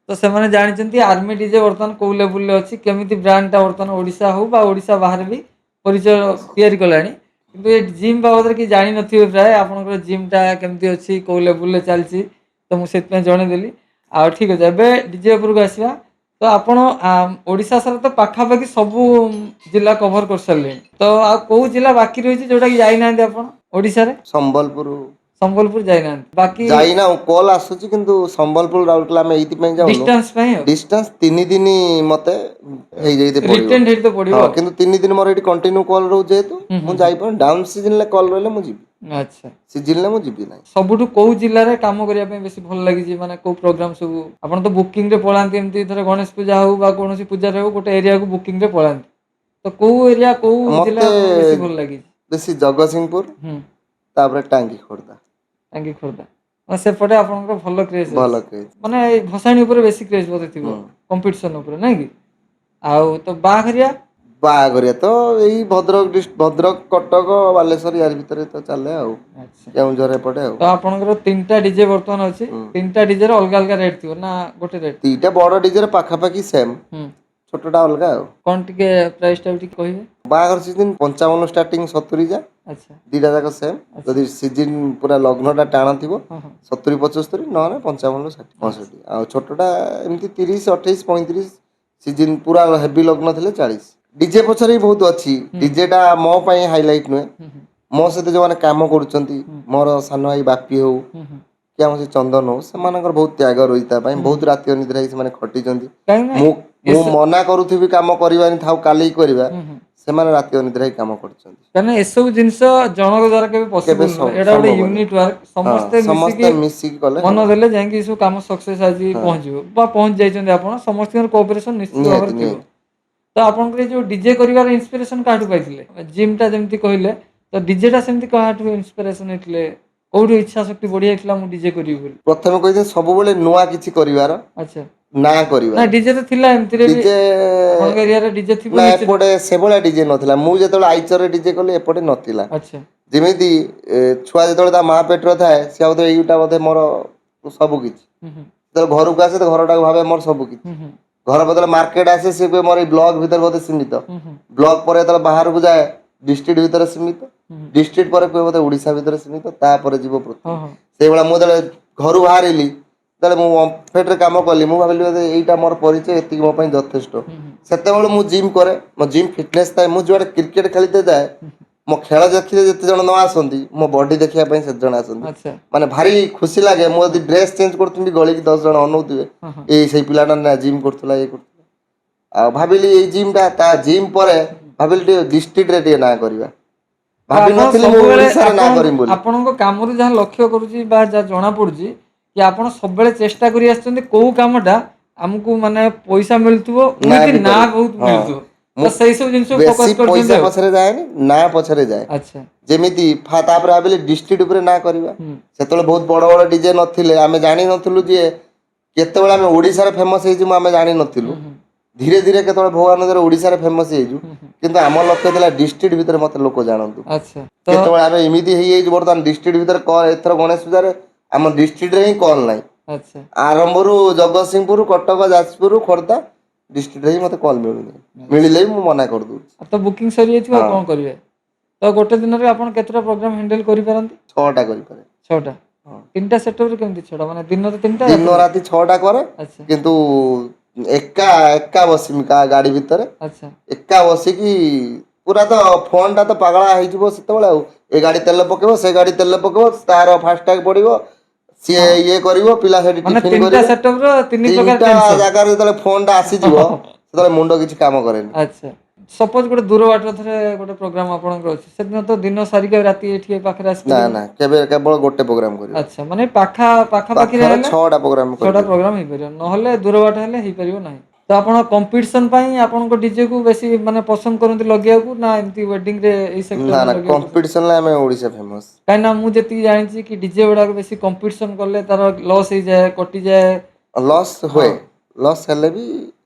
ତ ସେମାନେ ଜାଣିଛନ୍ତି ଆର୍ମି ଡିଜେ ବର୍ତ୍ତମାନ କୋଉ ଲେବୁଲରେ ଅଛି, କେମିତି ବ୍ରାଣ୍ଡଟା ବର୍ତ୍ତମାନ ଓଡ଼ିଶା ହଉ ବା ଓଡ଼ିଶା ବାହାରେ ବି ପରିଚୟ ତିଆରି କଲାଣି। କିନ୍ତୁ ଏ ଜିମ୍ ବାବଦରେ କି ଜାଣିନଥିବେ ପ୍ରାୟ, ଆପଣଙ୍କର ଜିମ୍ଟା କେମିତି ଅଛି, କୋଉ ଲେବୁଲରେ ଚାଲିଛି। ତ ମୁଁ ସେଥିପାଇଁ ଜଣେଇଦେଲି। ଆଉ ଠିକ୍ ଅଛି, ଏବେ ଡିଜେ ଉପରକୁ ଆସିବା। ତ ଆପଣ ଓଡ଼ିଶା ସାରା ତ ପାଖାପାଖି ସବୁ ଜିଲ୍ଲା କଭର କରିସାରିଲେଣି, ତ ଆଉ କୋଉ ଜିଲ୍ଲା ବାକି ରହିଛି ଯୋଉଟାକି ଯାଇନାହାନ୍ତି ଆପଣ ଓଡ଼ିଶାରେ? ସମ୍ବଲପୁର। ସମ୍ବଲପୁର ଯାଇନାହାନ୍ତି ବାକି? ଯାଇନା, କଲ୍ ଆସୁଛି, କିନ୍ତୁ ସମ୍ବଲପୁର, ରାଉରକେଲା ଆମେ ଏଇଥିପାଇଁ ଯାଉନୁ ଡିଷ୍ଟାନ୍ସ ପାଇଁ ଆଉ। ଡିଷ୍ଟାନ୍ସ 3 ଦିନ ମତେ ହେଇଯାଇତେ ପଡିବ। ରିଟର୍ନ ହେଇତେ ପଡିବ। ହଁ, କିନ୍ତୁ 3 ଦିନ ମୋର ଏଠି କଣ୍ଟିନ୍ୟୁ କଲ୍ ରହୁଛି ଯେହେତୁ ମୁଁ ଯାଇପାରୁନି। ଡାଉନ୍ ସିଜନରେ କଲ୍ ରହିଲେ ମୁଁ ଯିବି, ସିଜନରେ ମୁଁ ଯିବି ନାହିଁ। ସବୁଠୁ କୋଉ ଜିଲ୍ଲାରେ କାମ କରିବା ପାଇଁ ବେଶୀ ଭଲ ଲାଗିଛି? ମାନେ କୋଉ ପ୍ରୋଗ୍ରାମ ସବୁ ଆପଣ ତ ବୁକିଂ ରେ ପଳାନ୍ତି, ଏମିତି ଧର ଗଣେଶ ପୂଜା ହଉ ବା କୌଣସି ପୂଜାରେ ହଉ, ଗୋଟେ ଏରିଆକୁ ବୁକିଂ ରେ ପଳାନ୍ତି, ତ କୋଉ ଏରିଆ, କୋଉ ଜିଲ୍ଲା ମତେ ଆପଣଙ୍କୁ ବେଶୀ ଭଲ ଲାଗିଛି? ବେଶୀ ଜଗତସିଂହପୁର, ତାପରେ ଟାଙ୍ଗି, ଖୋର୍ଦ୍ଧା। ଟାଙ୍ଗି, ଖୋର୍ଦ୍ଧା, ମାନେ ସେପଟେ ଆପଣଙ୍କର ଭଲ କ୍ରେଜ୍? ଭଲ କ୍ରେଜ୍। ମାନେ ଏଇ ଭସାଣି ଉପରେ ବେଶୀ କ୍ରେଜ୍ ବୋଧେ ଥିବ, କମ୍ପିଟିସନ ଉପରେ, ନାଇଁ କି? ଆଉ ତ ବାହାଘରିଆ? ବାହାଘରିଆ ତ ଏଇ ଭଦ୍ରକ ଭଦ୍ରକ, କଟକ, ବାଲେଶ୍ୱର, ୟାରି ଭିତରେ ତ ଚାଲେ ଆଉ କେଉଁଝର ଏପଟେ ଆଉ। ତ ଆପଣଙ୍କର ତିନିଟା ଡିଜେ ବର୍ତ୍ତମାନ ଅଛି, ତିନିଟା ଡିଜେର ଅଲଗା ଅଲଗା ରେଟ୍ ଥିବ ନା ଗୋଟେ ରେଟ୍? ଦିଟା ବଡ ଡିଜେର ପାଖାପାଖି ସେମ୍, ଛୋଟଟା ଅଲଗା ଆଉ। କ'ଣ ଟିକେ ପ୍ରାଇସ୍ ଟା ବି ଟିକେ କହିବେ? ବାହାଘର ସିଜନ 55 ଷ୍ଟାର୍ଟିଂ, 70 ଯା। ଦିଟା ଯାକ ସେମ୍। ଯଦି ସିଜନ ପୁରା ଲଗ୍ନଟା ଟାଣ ଥିବ, ହଁ ହଁ 70, 75, ନହେଲେ 55, 60, 65। ଆଉ ଛୋଟଟା ଏମିତି 30, 28, 35, ସିଜନ ପୁରା ହେଭି ଲଗ୍ନ ଥିଲେ 40। ଡିଜେ ପଛରେ ବି ବହୁତ ଅଛି। ଡିଜେଟା ମୋ ପାଇଁ ହାଇଲାଇଟ୍ ନୁହେଁ। ହୁଁ ହୁଁ ମୋ ସହିତ ଯୋଉମାନେ କାମ କରୁଛନ୍ତି, ମୋର ସାନ ଭାଇ ବାପି ହଉ ହୁଁ ହୁଁ କି ଆମ ସେ ଚନ୍ଦନ ହଉ, ସେମାନଙ୍କର ବହୁତ ତ୍ୟାଗ ରହିଛି ତା ପାଇଁ। ବହୁତ ରାତି ଅନିଦ୍ରା ହେଇକି ସେମାନେ ଖଟିଛନ୍ତି। କାହିଁକି ନା ମୁଁ ମନା କରୁଥିବି କାମ କରିବାନି, ଥାଉ, କାଲି କରିବା, ହୁଁ ହୁଁ ସେମାନେ ରାତି ଅନିଦ୍ରା ହେଇ କାମ କରୁଛନ୍ତି। କାହିଁକିନା ଏସବୁ ଜିନିଷ ଜଣଙ୍କ ଦ୍ୱାରା କେବେ ପସିବଲ ନୁହେଁ। ଏଇଟା ଗୋଟେ ସମ୍ଭବ। ୟୁନିଟ୍ ୱାର୍କ, ସମସ୍ତେ ସମସ୍ତେ ମିଶିକି ମିଶିକି କଲେ ମନ ଦେଲେ ଯାଇକି ଏସବୁ କାମ ସକ୍ସେସ୍ ଆଜି ପହଞ୍ଚିବ ବା ପହଞ୍ଚି ଯାଇଛନ୍ତି ଆପଣ। ସମସ୍ତଙ୍କର କୋଅପରେସନ ନିଶ୍ଚିତ ଭାବରେ ଥିବ। ତ ଆପଣଙ୍କର ଏଇ ଯୋଉ ଡିଜେ କରିବାର ଇନ୍ସପିରେସନ କାହାଠୁ ପାଇଥିଲେ? ଜିମ୍ ଟା ଯେମିତି କହିଲେ, ତ ଡିଜେ ଟା ସେମିତି କାହାଠୁ ଇନ୍ସପିରେସନ ହେଇଥିଲେ? କୋଉଠୁ ଇଚ୍ଛା ଶକ୍ତି ବଢି ଯାଇଥିଲା ମୁଁ ଡିଜେ କରିବି ବୋଲି? ପ୍ରଥମେ କହିଥିଲେ ସବୁବେଳେ ନୂଆ କିଛି କରିବାର, ନା କରିବା। ନା, ଡିଜେ ତ ଥିଲା ଏମିତିରେ ବି। ଡିଜେ ଆପଣଙ୍କ ଏରିଆରେ ଡିଜେ ଥିବ ନା, ନିଶ୍ଚିତ। ଏପଟେ ସେଭଳିଆ ଡିଜେ ନଥିଲା। ମୁଁ ଯେତେବେଳେ ଆଇଚରରେ ଡିଜେ କଲି, ଏପଟେ ନଥିଲା। ଯେମିତି ଛୁଆ ଯେତେବେଳେ ତା ମା ପେଟରେ ଥାଏ, ସେ ଭାବୁଥିବ ଏଇଟା ବୋଧେ ମୋର ସବୁ କିଛି। ହୁଁ ହୁଁ ଯେତେବେଳେ ଘରକୁ ଆସେ ତ ଘରଟାକୁ ଭାବେ ମୋର ସବୁ କିଛି। ହୁଁ ହୁଁ ଘର ବଦଳେ ମାର୍କେଟ ଆସେ, ସେ କୁହେ ମୋର ଏଇ ବ୍ଲକ ଭିତରେ ବୋଧେ ସୀମିତ। ହୁଁ ହୁଁ ବ୍ଲକ ପରେ ଯେତେବେଳେ ବାହାରକୁ ଯାଏ, ଡିଷ୍ଟ୍ରିକ୍ଟ ଭିତରେ ସୀମିତ। ଡିଷ୍ଟ୍ରିକ୍ଟ ପରେ କୁହେ ବୋଧେ ଓଡ଼ିଶା ଭିତରେ ସୀମିତ, ତାପରେ ଯିବ ପୃଥିବୀ। ହଁ ହଁ ସେଇଭଳିଆ ମୁଁ ଯେତେବେଳେ ଘରୁ ବାହାରିଲି, ଯେତେବେଳେ ମୁଁ ଓମଫେଡରେ କାମ କଲି, ମୁଁ ଭାବିଲି ବୋଧେ ଏଇଟା ମୋର ପରିଚୟ, ଏତିକି ମୋ ପାଇଁ ଯଥେଷ୍ଟ। ହୁଁ ହୁଁ ସେତେବେଳେ ମୁଁ ଜିମ୍ କରେ, ମୋ ଜିମ୍ ଫିଟନେସ୍ ଥାଏ। ମୁଁ ଯୁଆଡ଼େ କ୍ରିକେଟ ଖେଳିତେ ଯାଏ, ମୋ ଖେଳ ଦେଖିଲେ ଯେତେ ଜଣ ନ ଆସନ୍ତି, ମୋ ବଡି ଦେଖିବା ପାଇଁ ସେତେ ଜଣ ଆସନ୍ତି। ମାନେ ଭାରି ଖୁସି ଲାଗେ। ମୁଁ ଯଦି ଡ୍ରେସ୍ ଚେଞ୍ଜ କରୁଥିବି, ଗଳିକି 10 ଜଣ ଅନଉଥିବେ, ହଁ ହଁ ଏଇ ସେଇ ପିଲାଟା ନା ଜିମ୍ କରୁଥିଲା, ଇଏ କରୁଥିଲା। ଆଉ ଭାବିଲି ଏଇ ଜିମ୍ଟା, ତା ଜିମ୍ ପରେ ଭାବିଲି ଟିକେ ଡିଷ୍ଟ୍ରିକ୍ଟରେ ଟିକେ ନାଁ କରିବା। ଭାବି ଆପଣ ନଥିଲି ମୁଁ ସବୁବେଳେ ଓଡ଼ିଶାରେ ନାଁ କରିବି ବୋଲି। ଆପଣଙ୍କ କାମରୁ ଯାହା ଲକ୍ଷ୍ୟ କରୁଛି ବା ଯାହା ଜଣା ପଡୁଛି କି ଆପଣ ସବୁବେଳେ ଚେଷ୍ଟା କରି ଆସିଛନ୍ତି କୋଉ କାମଟା ଆମକୁ ମାନେ ପଇସା ମିଳୁଥିବ ନାଁ with ବି ନାଁ କରିବି। ବହୁତ ମିଳୁଥିବ, ତ ମୁଁ ସେଇ ସବୁ ଜିନିଷ ଫୋକସ ବେଶୀ କରୁଛନ୍ତି ପଇସା ଆଉ। ପଛରେ ଯାଏନି, ନାଁ ପଛରେ ଯାଏ। ଯେମିତି ତାପରେ ଭାବିଲି ଡିଷ୍ଟ୍ରିକ୍ଟ ଉପରେ ନାଁ କରିବା। ସେତେବେଳେ ବହୁତ ବଡ଼ ବଡ଼ ଡିଜେ ନଥିଲେ, ଆମେ ଜାଣିନଥିଲୁ ଯେ କେତେବେଳେ ଆମେ ଓଡ଼ିଶାରେ ଫେମସ୍ ହେଇଯିବୁ, ଆମେ ଜାଣିନଥିଲୁ। ଧୀରେ ଧୀରେ କେତେବେଳେ ଭଗବାନ ଦ୍ୱାରା ଓଡ଼ିଶାରେ ଫେମସ୍ ହେଇଛୁ, ହୁଁ ହୁଁ କିନ୍ତୁ ଆମ ଲକ୍ଷ୍ୟ ଥିଲା ଡିଷ୍ଟ୍ରିକ୍ଟ ଭିତରେ ମତେ ଲୋକ ଜାଣନ୍ତୁ। ଆଚ୍ଛା, ତ କେତେବେଳେ ଆମେ ଏମିତି ହେଇଯାଇଛୁ, ବର୍ତ୍ତମାନ ଡିଷ୍ଟ୍ରିକ୍ଟ ଭିତରେ କଲ୍, ଏଥର ଗଣେଶ ପୂଜାରେ ଆମ ଡିଷ୍ଟ୍ରିକ୍ଟରେ ହିଁ କଲ୍ ନାହିଁ। ଆରମ୍ଭରୁ ଜଗତସିଂହପୁର, କଟକ, ଯାଜପୁର, ଖୋର୍ଦ୍ଧା ଡିଷ୍ଟ୍ରିକ୍ଟରେ ହିଁ ମତେ କଲ୍ ମିଳୁନି। ମିଳିଲେ ବି ମୁଁ ମନା କରିଦଉଛି। ଆଉ ତ ବୁକିଂ ସରିଯାଇଥିବ, ଆଉ କ'ଣ କରିବେ? ତ ଗୋଟେ ଦିନରେ ଆପଣ କେତେଟା ପ୍ରୋଗ୍ରାମ ହ୍ୟାଣ୍ଡେଲ କରିପାରନ୍ତି? 6ଟା କରିପାରେ। 6ଟା? ହଁ। ତିନିଟା ସେଟଅପରେ କେମିତି 6ଟା? ମାନେ ଦିନରେ ତିନିଟା? ଦିନ ରାତି 6ଟା କରେ। କିନ୍ତୁ ଏକା ଏକା ବସିମି ଗାଡ଼ି ଭିତରେ। ଏକା ବସିକି ପୁରା ତ ଫୋନଟା ତ ପାଗଳା ହେଇଯିବ ସେତେବେଳେ। ଆଉ ଏ ଗାଡ଼ି ତେଲ ପକେଇବ, ସେ ଗାଡ଼ି ତେଲ ପକେଇବ, ତାର ଫାସ୍ଟ୍ୟାଗ ପଡ଼ିବ, ସିଏ ଇଏ କରିବ, ପିଲା ସେଠି ମାନେ ଟିଫିନ ତିନିଟା କରିବେ। ସେଟଅପ ର ତିନି ପ୍ରକାର ତିନିଟା ଟେନସନ। ଜାଗାରେ ଯେତେବେଳେ ଫୋନଟା ଆସିଯିବ, ସେତେବେଳେ ମୁଣ୍ଡ କିଛି କାମ କରେନି। ଆଚ୍ଛା, ସପୋଜ ଗୋଟେ ଦୂର ବାଟରେ ଥରେ ଗୋଟେ ପ୍ରୋଗ୍ରାମ ଆପଣଙ୍କର ଅଛି, ସେଦିନ ତ ଦିନ ସାରିକି ଆଉ ରାତି ଏଠି ପାଖରେ ନା। ଆସିପାରିବେ? ନା, କେବେ କେବଳ ଗୋଟେ ପ୍ରୋଗ୍ରାମ କରିବ। ଆଚ୍ଛା, ମାନେ ପାଖାପାଖିରେ ପାଖରେ ହେଲେ 6ଟା ପ୍ରୋଗ୍ରାମ 6ଟା କରିବ। ପ୍ରୋଗ୍ରାମ ହେଇପାରିବ, ନହେଲେ ଦୂର ବାଟ ହେଲେ ହେଇପାରିବ ନାହିଁ। ତ ଆପଣ କମ୍ପିଟିସନ ପାଇଁ ଆପଣଙ୍କ ଡିଜେ କୁ ବେଶୀ ମାନେ ପସନ୍ଦ କରନ୍ତି ଲଗେଇବାକୁ ନା ଏମିତି ୱେଡିଂ ରେ ଏଇ ନା। ସେକ୍ଟର? ନା, କମ୍ପିଟିସନରେ ଆମେ ଓଡ଼ିଶା ଫେମସ୍। କାହିଁକି ନା ମୁଁ ଯେତିକି ଜାଣିଛି କି ଡିଜେ ଗୁଡାକ ବେଶୀ କମ୍ପିଟିସନ କଲେ ତାର ଲସ୍ ହେଇଯାଏ, କଟିଯାଏ। ଲସ୍ ହୁଏ, ଲସ୍ ହେଲେ ବି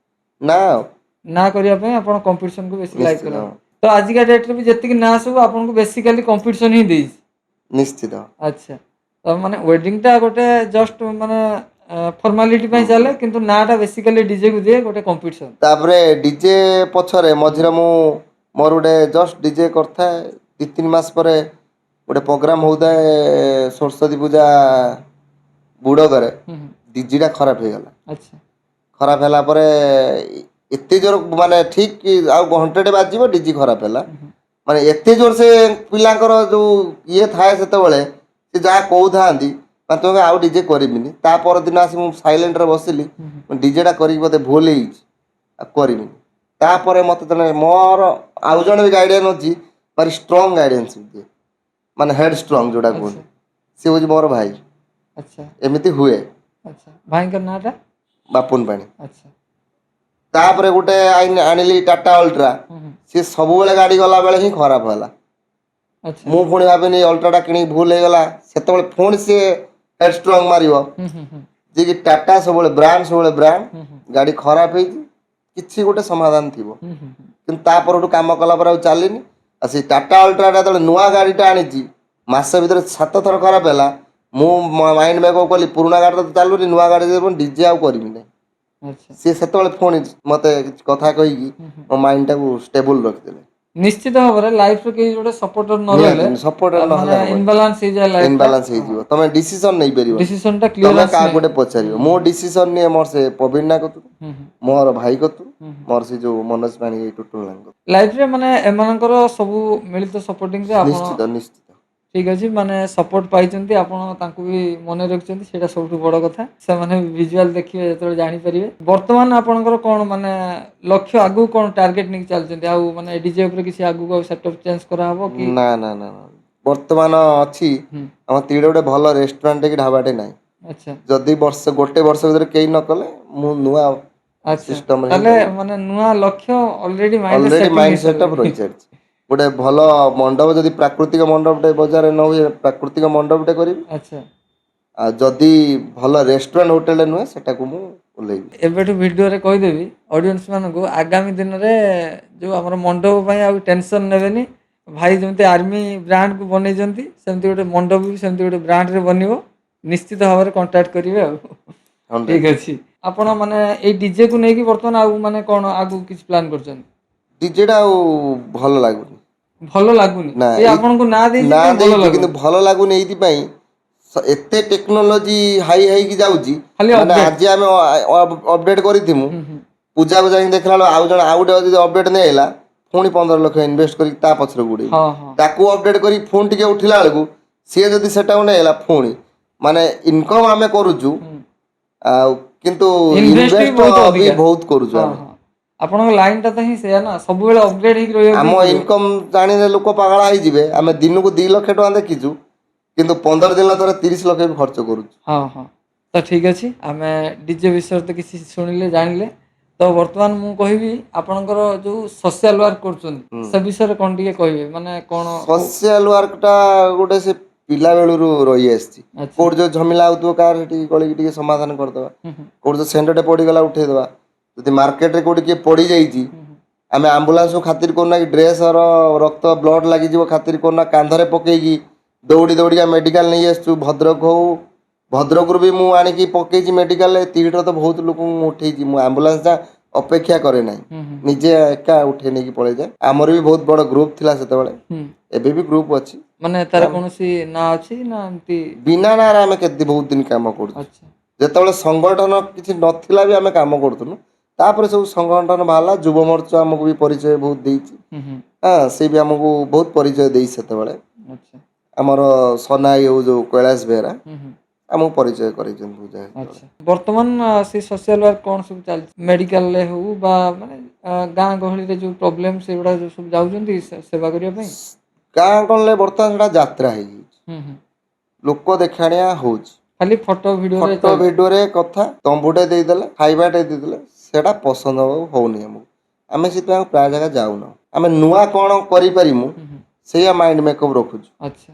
ନା ଆଉ। ନା କରିବା ପାଇଁ ଆପଣ କମ୍ପିଟିସନକୁ ବେଶୀ ଲାଇକ୍ ନିଶ୍ଚିତ। କରନ୍ତି। ତ ଆଜିକା ଡେଟ୍ରେ ବି ଯେତିକି ନାଁ ସବୁ ଆପଣଙ୍କୁ ବେସିକାଲି କମ୍ପିଟିସନ ହିଁ ଦେଇଛି। ନିଶ୍ଚିତ। ଆଚ୍ଛା, ତ ମାନେ ୱେଡିଂଟା ଗୋଟେ ଜଷ୍ଟ ମାନେ ଫର୍ମାଲିଟି ପାଇଁ ଚାଲେ, କିନ୍ତୁ ନାଁଟା ବେସିକାଲି ଡିଜେକୁ ଦିଏ ଗୋଟେ କମ୍ପିଟିସନ୍। ତାପରେ ଡିଜେ ପଛରେ ମଝିରେ ମୁଁ ମୋର ଗୋଟେ ଜଷ୍ଟ ଡିଜେ କରିଥାଏ, 2-3 ମାସ ପରେ ଗୋଟେ ପ୍ରୋଗ୍ରାମ ହଉଥାଏ ସରସ୍ୱତୀ ପୂଜା ବୁଡ଼କରେ, ଡିଜିଟା ଖରାପ ହେଇଗଲା। ଆଚ୍ଛା। ଖରାପ ହେଲା ପରେ ଏତେ ଜୋର ମାନେ ଠିକ ଆଉ ଘଣ୍ଟାଟେ ବାଜିବ ଡିଜି ଖରାପ ହେଲା, ମାନେ ଏତେ ଜୋର ସେ ପିଲାଙ୍କର ଯୋଉ ଇଏ ଥାଏ ସେତେବେଳେ ସେ ଯାହା କହୁଥାନ୍ତି, ମାନେ ତୁମେ ଆଉ ଡିଜେ କରିବିନି। ତା ପରଦିନ ଆସି ମୁଁ ସାଇଲେଣ୍ଟରେ ବସିଲି, ଡିଜେଟା କରିକି ବୋଧେ ଭୁଲ ହେଇଛି, ଆଉ କରିବିନି। ତାପରେ ମୋତେ ଜଣେ ମୋର ଆଉ ଜଣେ ବି ଗାଇଡ଼ିଆନ୍ ଅଛି, ଭାରି ଷ୍ଟ୍ରଙ୍ଗ ଗାଇଡାନ୍ସ ଦିଏ, ମାନେ ହେଡ୍ ଷ୍ଟ୍ରଙ୍ଗ ଯୋଉଟା କୁହନ୍ତି, ସିଏ ହେଉଛି ମୋର ଭାଇ। ଆଚ୍ଛା। ଏମିତି ହୁଏ। ଆଚ୍ଛା, ଭାଇଙ୍କ ନାଁଟା? ବାପୁନ ପାଣି। ଆଚ୍ଛା। ତାପରେ ଗୋଟେ ଆଣିଲି ଟାଟା ଅଲ୍ଟ୍ରା, ସିଏ ସବୁବେଳେ ଗାଡ଼ି ଗଲାବେଳେ ହିଁ ଖରାପ ହେଲା। ଆଚ୍ଛା। ମୁଁ ପୁଣି ଭାବିନି ଅଲ୍ଟ୍ରାଟା କିଣିକି ଭୁଲ ହେଇଗଲା, ସେତେବେଳେ ପୁଣି ସିଏ ହେଡ୍ ଷ୍ଟ୍ରଙ୍ଗ ମାରିବ, ଯିଏକି ଟାଟା ସବୁବେଳେ ବ୍ରାଣ୍ଡ, ସବୁବେଳେ ବ୍ରାଣ୍ଡ, ଗାଡ଼ି ଖରାପ ହେଇଛି କିଛି ଗୋଟେ ସମାଧାନ ଥିବ। କିନ୍ତୁ ତା ପରଠୁ କାମ କଲା ପରେ ଆଉ ଚାଲିନି। ଆଉ ସେଇ ଟାଟା ଅଲ୍ଟ୍ରାଟା ଯେତେବେଳେ ନୂଆ ଗାଡ଼ିଟା ଆଣିଛି, ମାସ ଭିତରେ 7 ଥର ଖରାପ ହେଲା। ମୁଁ ମାଇଣ୍ଡ ମେକଅପ୍ କଲି, ପୁରୁଣା ଗାଡ଼ିଟା ତ ଚାଲୁନି, ନୂଆ ଗାଡ଼ି ଡିଜେ ଆଉ କରିବି ନାହିଁ। ଆଚ୍ଛା। ସିଏ ସେତେବେଳେ ପୁଣି ମୋତେ କିଛି କଥା କହିକି ମୋ ମାଇଣ୍ଡଟାକୁ ଷ୍ଟେବୁଲ୍ ରଖିଦେଲେ। ନିଶ୍ଚିତ ଭାବରେ ଲାଇଫରେ କେହି ଗୋଟେ ସପୋର୍ଟର ନ ରହିଲେ ସପୋର୍ଟର ନହେଲେ ଇନବାଲାନ୍ସ ହେଇଯାଏ ଲାଇଫ, ଇନବାଲାନ୍ସ ହେଇଯିବ, ତମେ ଡିସିସନ ନେଇପାରିବ, ଡିସିସନଟା ତମେ କ୍ଲିୟର। କାହାକୁ ଗୋଟେ ପଚାରିବ। ମୁଁ ଡିସିସନ ନିଏ ମୋର ସେ ପ୍ରବୀଣ ନା କତୁରୁ, ମୋର ଭାଇ କତୁରୁ, ମୋର ସେ ଯୋଉ ମନୋଜ ପାଣି ଟୁଟୁଲ। ଲାଇଫରେ ମାନେ ଏମାନଙ୍କର ସବୁ ମିଳିତ ସପୋର୍ଟିଂରେ ଆପଣ ନିଶ୍ଚିତ ନିଶ୍ଚିତ ଠିକ ଅଛି, ମାନେ ସପୋର୍ଟ ପାଇଛନ୍ତି ଆପଣ, ତାଙ୍କୁ ବି ମନେ ରଖିଛନ୍ତି, ସେଇଟା ସବୁଠୁ ବଡ଼ କଥା। ସେମାନେ ଭିଜୁଆଲ ଦେଖିବେ ଯେତେବେଳେ ଜାଣିପାରିବେ। ବର୍ତ୍ତମାନ ଆପଣଙ୍କର କ'ଣ ମାନେ ଲକ୍ଷ୍ୟ, ଆଗକୁ କ'ଣ ଟାର୍ଗେଟ ନେଇକି ଚାଲିଛନ୍ତି? ଆଉ ମାନେ ଡିଜେ ଉପରେ କିଛି ଆଗକୁ ଆଉ ସେଟଅପ୍ ଚେଞ୍ଜ କରାହବ କି? ନା ନା ନା ନା, ବର୍ତ୍ତମାନ ଅଛି ଆମ ତିଡେ ଗୋଟେ ଭଲ ରେଷ୍ଟୁରାଣ୍ଟ କି ଢାବାଟେ ନାହିଁ। ଆଚ୍ଛା। ଯଦି ବର୍ଷ ଗୋଟେ ବର୍ଷ ଭିତରେ କେହି ନ କଲେ ମୁଁ ନୂଆ ସିଷ୍ଟମ, ତାହେଲେ ମାନେ ନୂଆ ଲକ୍ଷ୍ୟ ଅଲରେଡି ମାଇଣ୍ଡ ସେଟଅପ୍ ରହିସାରିଛି। ଗୋଟେ ଭଲ ମଣ୍ଡପ, ଯଦି ପ୍ରାକୃତିକ ମଣ୍ଡପଟେ ବଜାରରେ ନ ହୁଏ, ପ୍ରାକୃତିକ ମଣ୍ଡପଟେ କରିବି। ଆଚ୍ଛା। ଆଉ ଯଦି ଭଲ ରେଷ୍ଟୁରାଣ୍ଟ ହୋଟେଲରେ ନୁହେଁ, ସେଟାକୁ ମୁଁ ଓହ୍ଲେଇବି। ଏବେଠୁ ଭିଡ଼ିଓରେ କହିଦେବି ଅଡ଼ିଏନ୍ସ ମାନଙ୍କୁ, ଆଗାମୀ ଦିନରେ ଯୋଉ ଆମର ମଣ୍ଡପ ପାଇଁ ଆଉ ଟେନସନ୍ ନେବେନି। ଭାଇ ଯେମିତି ଆର୍ମି ବ୍ରାଣ୍ଡକୁ ବନେଇଛନ୍ତି, ସେମିତି ଗୋଟେ ମଣ୍ଡପ ବି ସେମିତି ଗୋଟେ ବ୍ରାଣ୍ଡରେ ବନିବ। ନିଶ୍ଚିତ ଭାବରେ କଣ୍ଟାକ୍ଟ କରିବେ। ଆଉ ଠିକ ଅଛି, ଆପଣ ମାନେ ଏଇ ଡିଜେକୁ ନେଇକି ବର୍ତ୍ତମାନ ଆଉ ମାନେ କ'ଣ ଆଗକୁ କିଛି ପ୍ଲାନ୍ କରୁଛନ୍ତି? ଡିଜେଟା ଆଉ ଭଲ ଲାଗୁନି। ଭଲ ଲାଗୁନି ନା ଆପଣଙ୍କୁ? ନା ଦେଇଛି, କିନ୍ତୁ ଭଲ ଲାଗୁନି ଏଇଥିପାଇଁ, ଏତେ ଟେକ୍ନୋଲୋଜି ହାଇ ହେଇକି ଯାଉଛି। ମାନେ ଆଜି ଆମେ ଅପଡେଟ୍ କରିଥିମୁ, ପୂଜାକୁ ଯାଇକି ଦେଖିଲା ବେଳକୁ ଆଉ ଜଣେ ଆଉ ଗୋଟେ ଯଦି ଅପଡେଟ୍ ନେଇଲା, ପୁଣି 15 ଲକ୍ଷ ଇନଭେଷ୍ଟ କରିକି ତା ପଛରେ ଗୁଡ଼େଇବୁ, ତାକୁ ଅପଡେଟ୍ କରି ପୁଣି ଟିକେ ଉଠିଲା ବେଳକୁ ସିଏ ଯଦି ସେଟାକୁ ନେଇଗଲା, ପୁଣି ମାନେ ଇନକମ୍ ଆମେ କରୁଛୁ ଆଉ କିନ୍ତୁ ଇନଭେଷ୍ଟ ବି ବହୁତ କରୁଛୁ ଆମେ। ଆପଣଙ୍କ ଲାଇନଟା ତ ହିଁ ସେଇଆ ନା, ସବୁବେଳେ ଅପଗ୍ରେଡ୍ ହେଇକି ରହିବ। ଆମ ଇନକମ୍ ଜାଣିଲେ ଲୋକ ପାଗଳା ହେଇଯିବେ। ଆମେ ଦିନକୁ 2 ଲକ୍ଷ ଟଙ୍କା ଦେଖିଛୁ, କିନ୍ତୁ 15 ଦିନ ଥରେ 30 ଲକ୍ଷ ବି ଖର୍ଚ୍ଚ କରୁଛୁ। ହଁ ହଁ, ତ ଠିକ୍ ଅଛି, ଆମେ ଡିଜେ ବିଷୟରେ ତ କିଛି ଶୁଣିଲେ ଜାଣିଲେ। ତ ବର୍ତ୍ତମାନ ମୁଁ କହିବି ଆପଣଙ୍କର ଯୋଉ ସୋସିଆଲ ୱାର୍କ କରୁଛନ୍ତି ସେ ବିଷୟରେ କ'ଣ ଟିକେ କହିବେ? ମାନେ କ'ଣ ସୋସିଆଲ ୱାର୍କଟା ଗୋଟେ ସେ ପିଲା ବେଳରୁ ରହି ଆସିଛି। କୋଉଠି ଯୋଉ ଝମିଲା ହଉଥିବ କାହାର, ସେଠି ଗଳିକି ଟିକେ ସମାଧାନ କରିଦେବା। କୋଉଠି ଯୋଉ ସେଣ୍ଟରଟେ ପଡ଼ିଗଲା ଉଠେଇଦେବା। ଯଦି ମାର୍କେଟରେ କୋଉଠି କିଏ ପଡ଼ିଯାଇଛି, ଆମେ ଆମ୍ବୁଲାନ୍ସକୁ ଖାତିର କରୁନା କି ଡ୍ରେସର ରକ୍ତ ବ୍ଲଡ୍ ଲାଗିଯିବ ଖାତିର କରୁନା, କାନ୍ଧରେ ପକେଇକି ଦୌଡ଼ି ଦୌଡ଼ିକା ମେଡ଼ିକାଲ ନେଇ ଆସିଛୁ। ଭଦ୍ରକ ହଉ, ଭଦ୍ରକରୁ ବି ମୁଁ ଆଣିକି ପକେଇଛି ମେଡ଼ିକାଲରେ। ତିହିଡ଼ିର ତ ବହୁତ ଲୋକଙ୍କୁ ମୁଁ ଉଠେଇଛି। ମୁଁ ଆମ୍ବୁଲାନ୍ସଟା ଅପେକ୍ଷା କରେ ନାହିଁ, ନିଜେ ଏକା ଉଠେଇ ନେଇକି ପଳେଇଯାଏ। ଆମର ବି ବହୁତ ବଡ଼ ଗ୍ରୁପ୍ ଥିଲା ସେତେବେଳେ, ଏବେ ବି ଗ୍ରୁପ୍ ଅଛି। ମାନେ ତାର କୌଣସି ନାଁ ଅଛି ନା ଏମିତି? ବିନା ନାଁରେ ଆମେ କେତେ ବହୁତ ଦିନ କାମ କରୁଛୁ। ଯେତେବେଳେ ସଂଗଠନ କିଛି ନଥିଲା ବି ଆମେ କାମ କରୁଥିଲୁ। ତାପରେ ସବୁ ସଂଗଠନ ବାହାରିଲା, ଯୁବ ମୋର୍ଚ୍ଚା ଆମକୁ ବି ପରିଚୟ ବହୁତ ଦେଇଛି। ହଁ, ସେ ବି ଆମକୁ ବହୁତ ପରିଚୟ ଦେଇଛି ସେତେବେଳେ। ଆମର ସନାଇ ହଉ ଯୋଉ କୈଳାସ ବେହେରା ଆମକୁ ପରିଚୟ କରେଇଛନ୍ତି ପୂଜା। ଆଚ୍ଛା, ବର୍ତ୍ତମାନ ସେ ସୋସିଆଲ ୱାର୍କ କ'ଣ ସବୁ ଚାଲିଛି? ମେଡ଼ିକାଲରେ ହଉ ବା ମାନେ ଗାଁ ଗହଳିରେ ଯୋଉ ପ୍ରୋବ୍ଲେମ ସେଗୁଡ଼ା ଯୋଉ ସବୁ ଯାଉଛନ୍ତି ସେବା କରିବା ପାଇଁ? ଗାଁ ଗହଳିରେ ବର୍ତ୍ତମାନ ସେଟା ଯାତ୍ରା ହେଇଯାଇଛି, ଲୋକ ଦେଖାଣିଆ ହଉଛି, ଖାଲି ଫଟୋ ଭିଡ଼ିଓ, ଫଟୋ ଭିଡ଼ିଓରେ କଥା। ତମ୍ବୁଟେ ଦେଇଦେଲେ, ଖାଇବାଟେ ଦେଇଦେଲେ, ସେଟା ପସନ୍ଦ ହଉନି ଆମକୁ। ଆମେ ସେଥିପାଇଁ ପ୍ରାୟ ଜାଗା ଯାଉନାହୁଁ। ଆମେ ନୂଆ କ'ଣ କରିପାରିମୁ ସେଇଆ ମାଇଣ୍ଡ ମେକଅପ୍ ରଖୁଛୁ। ଆଚ୍ଛା,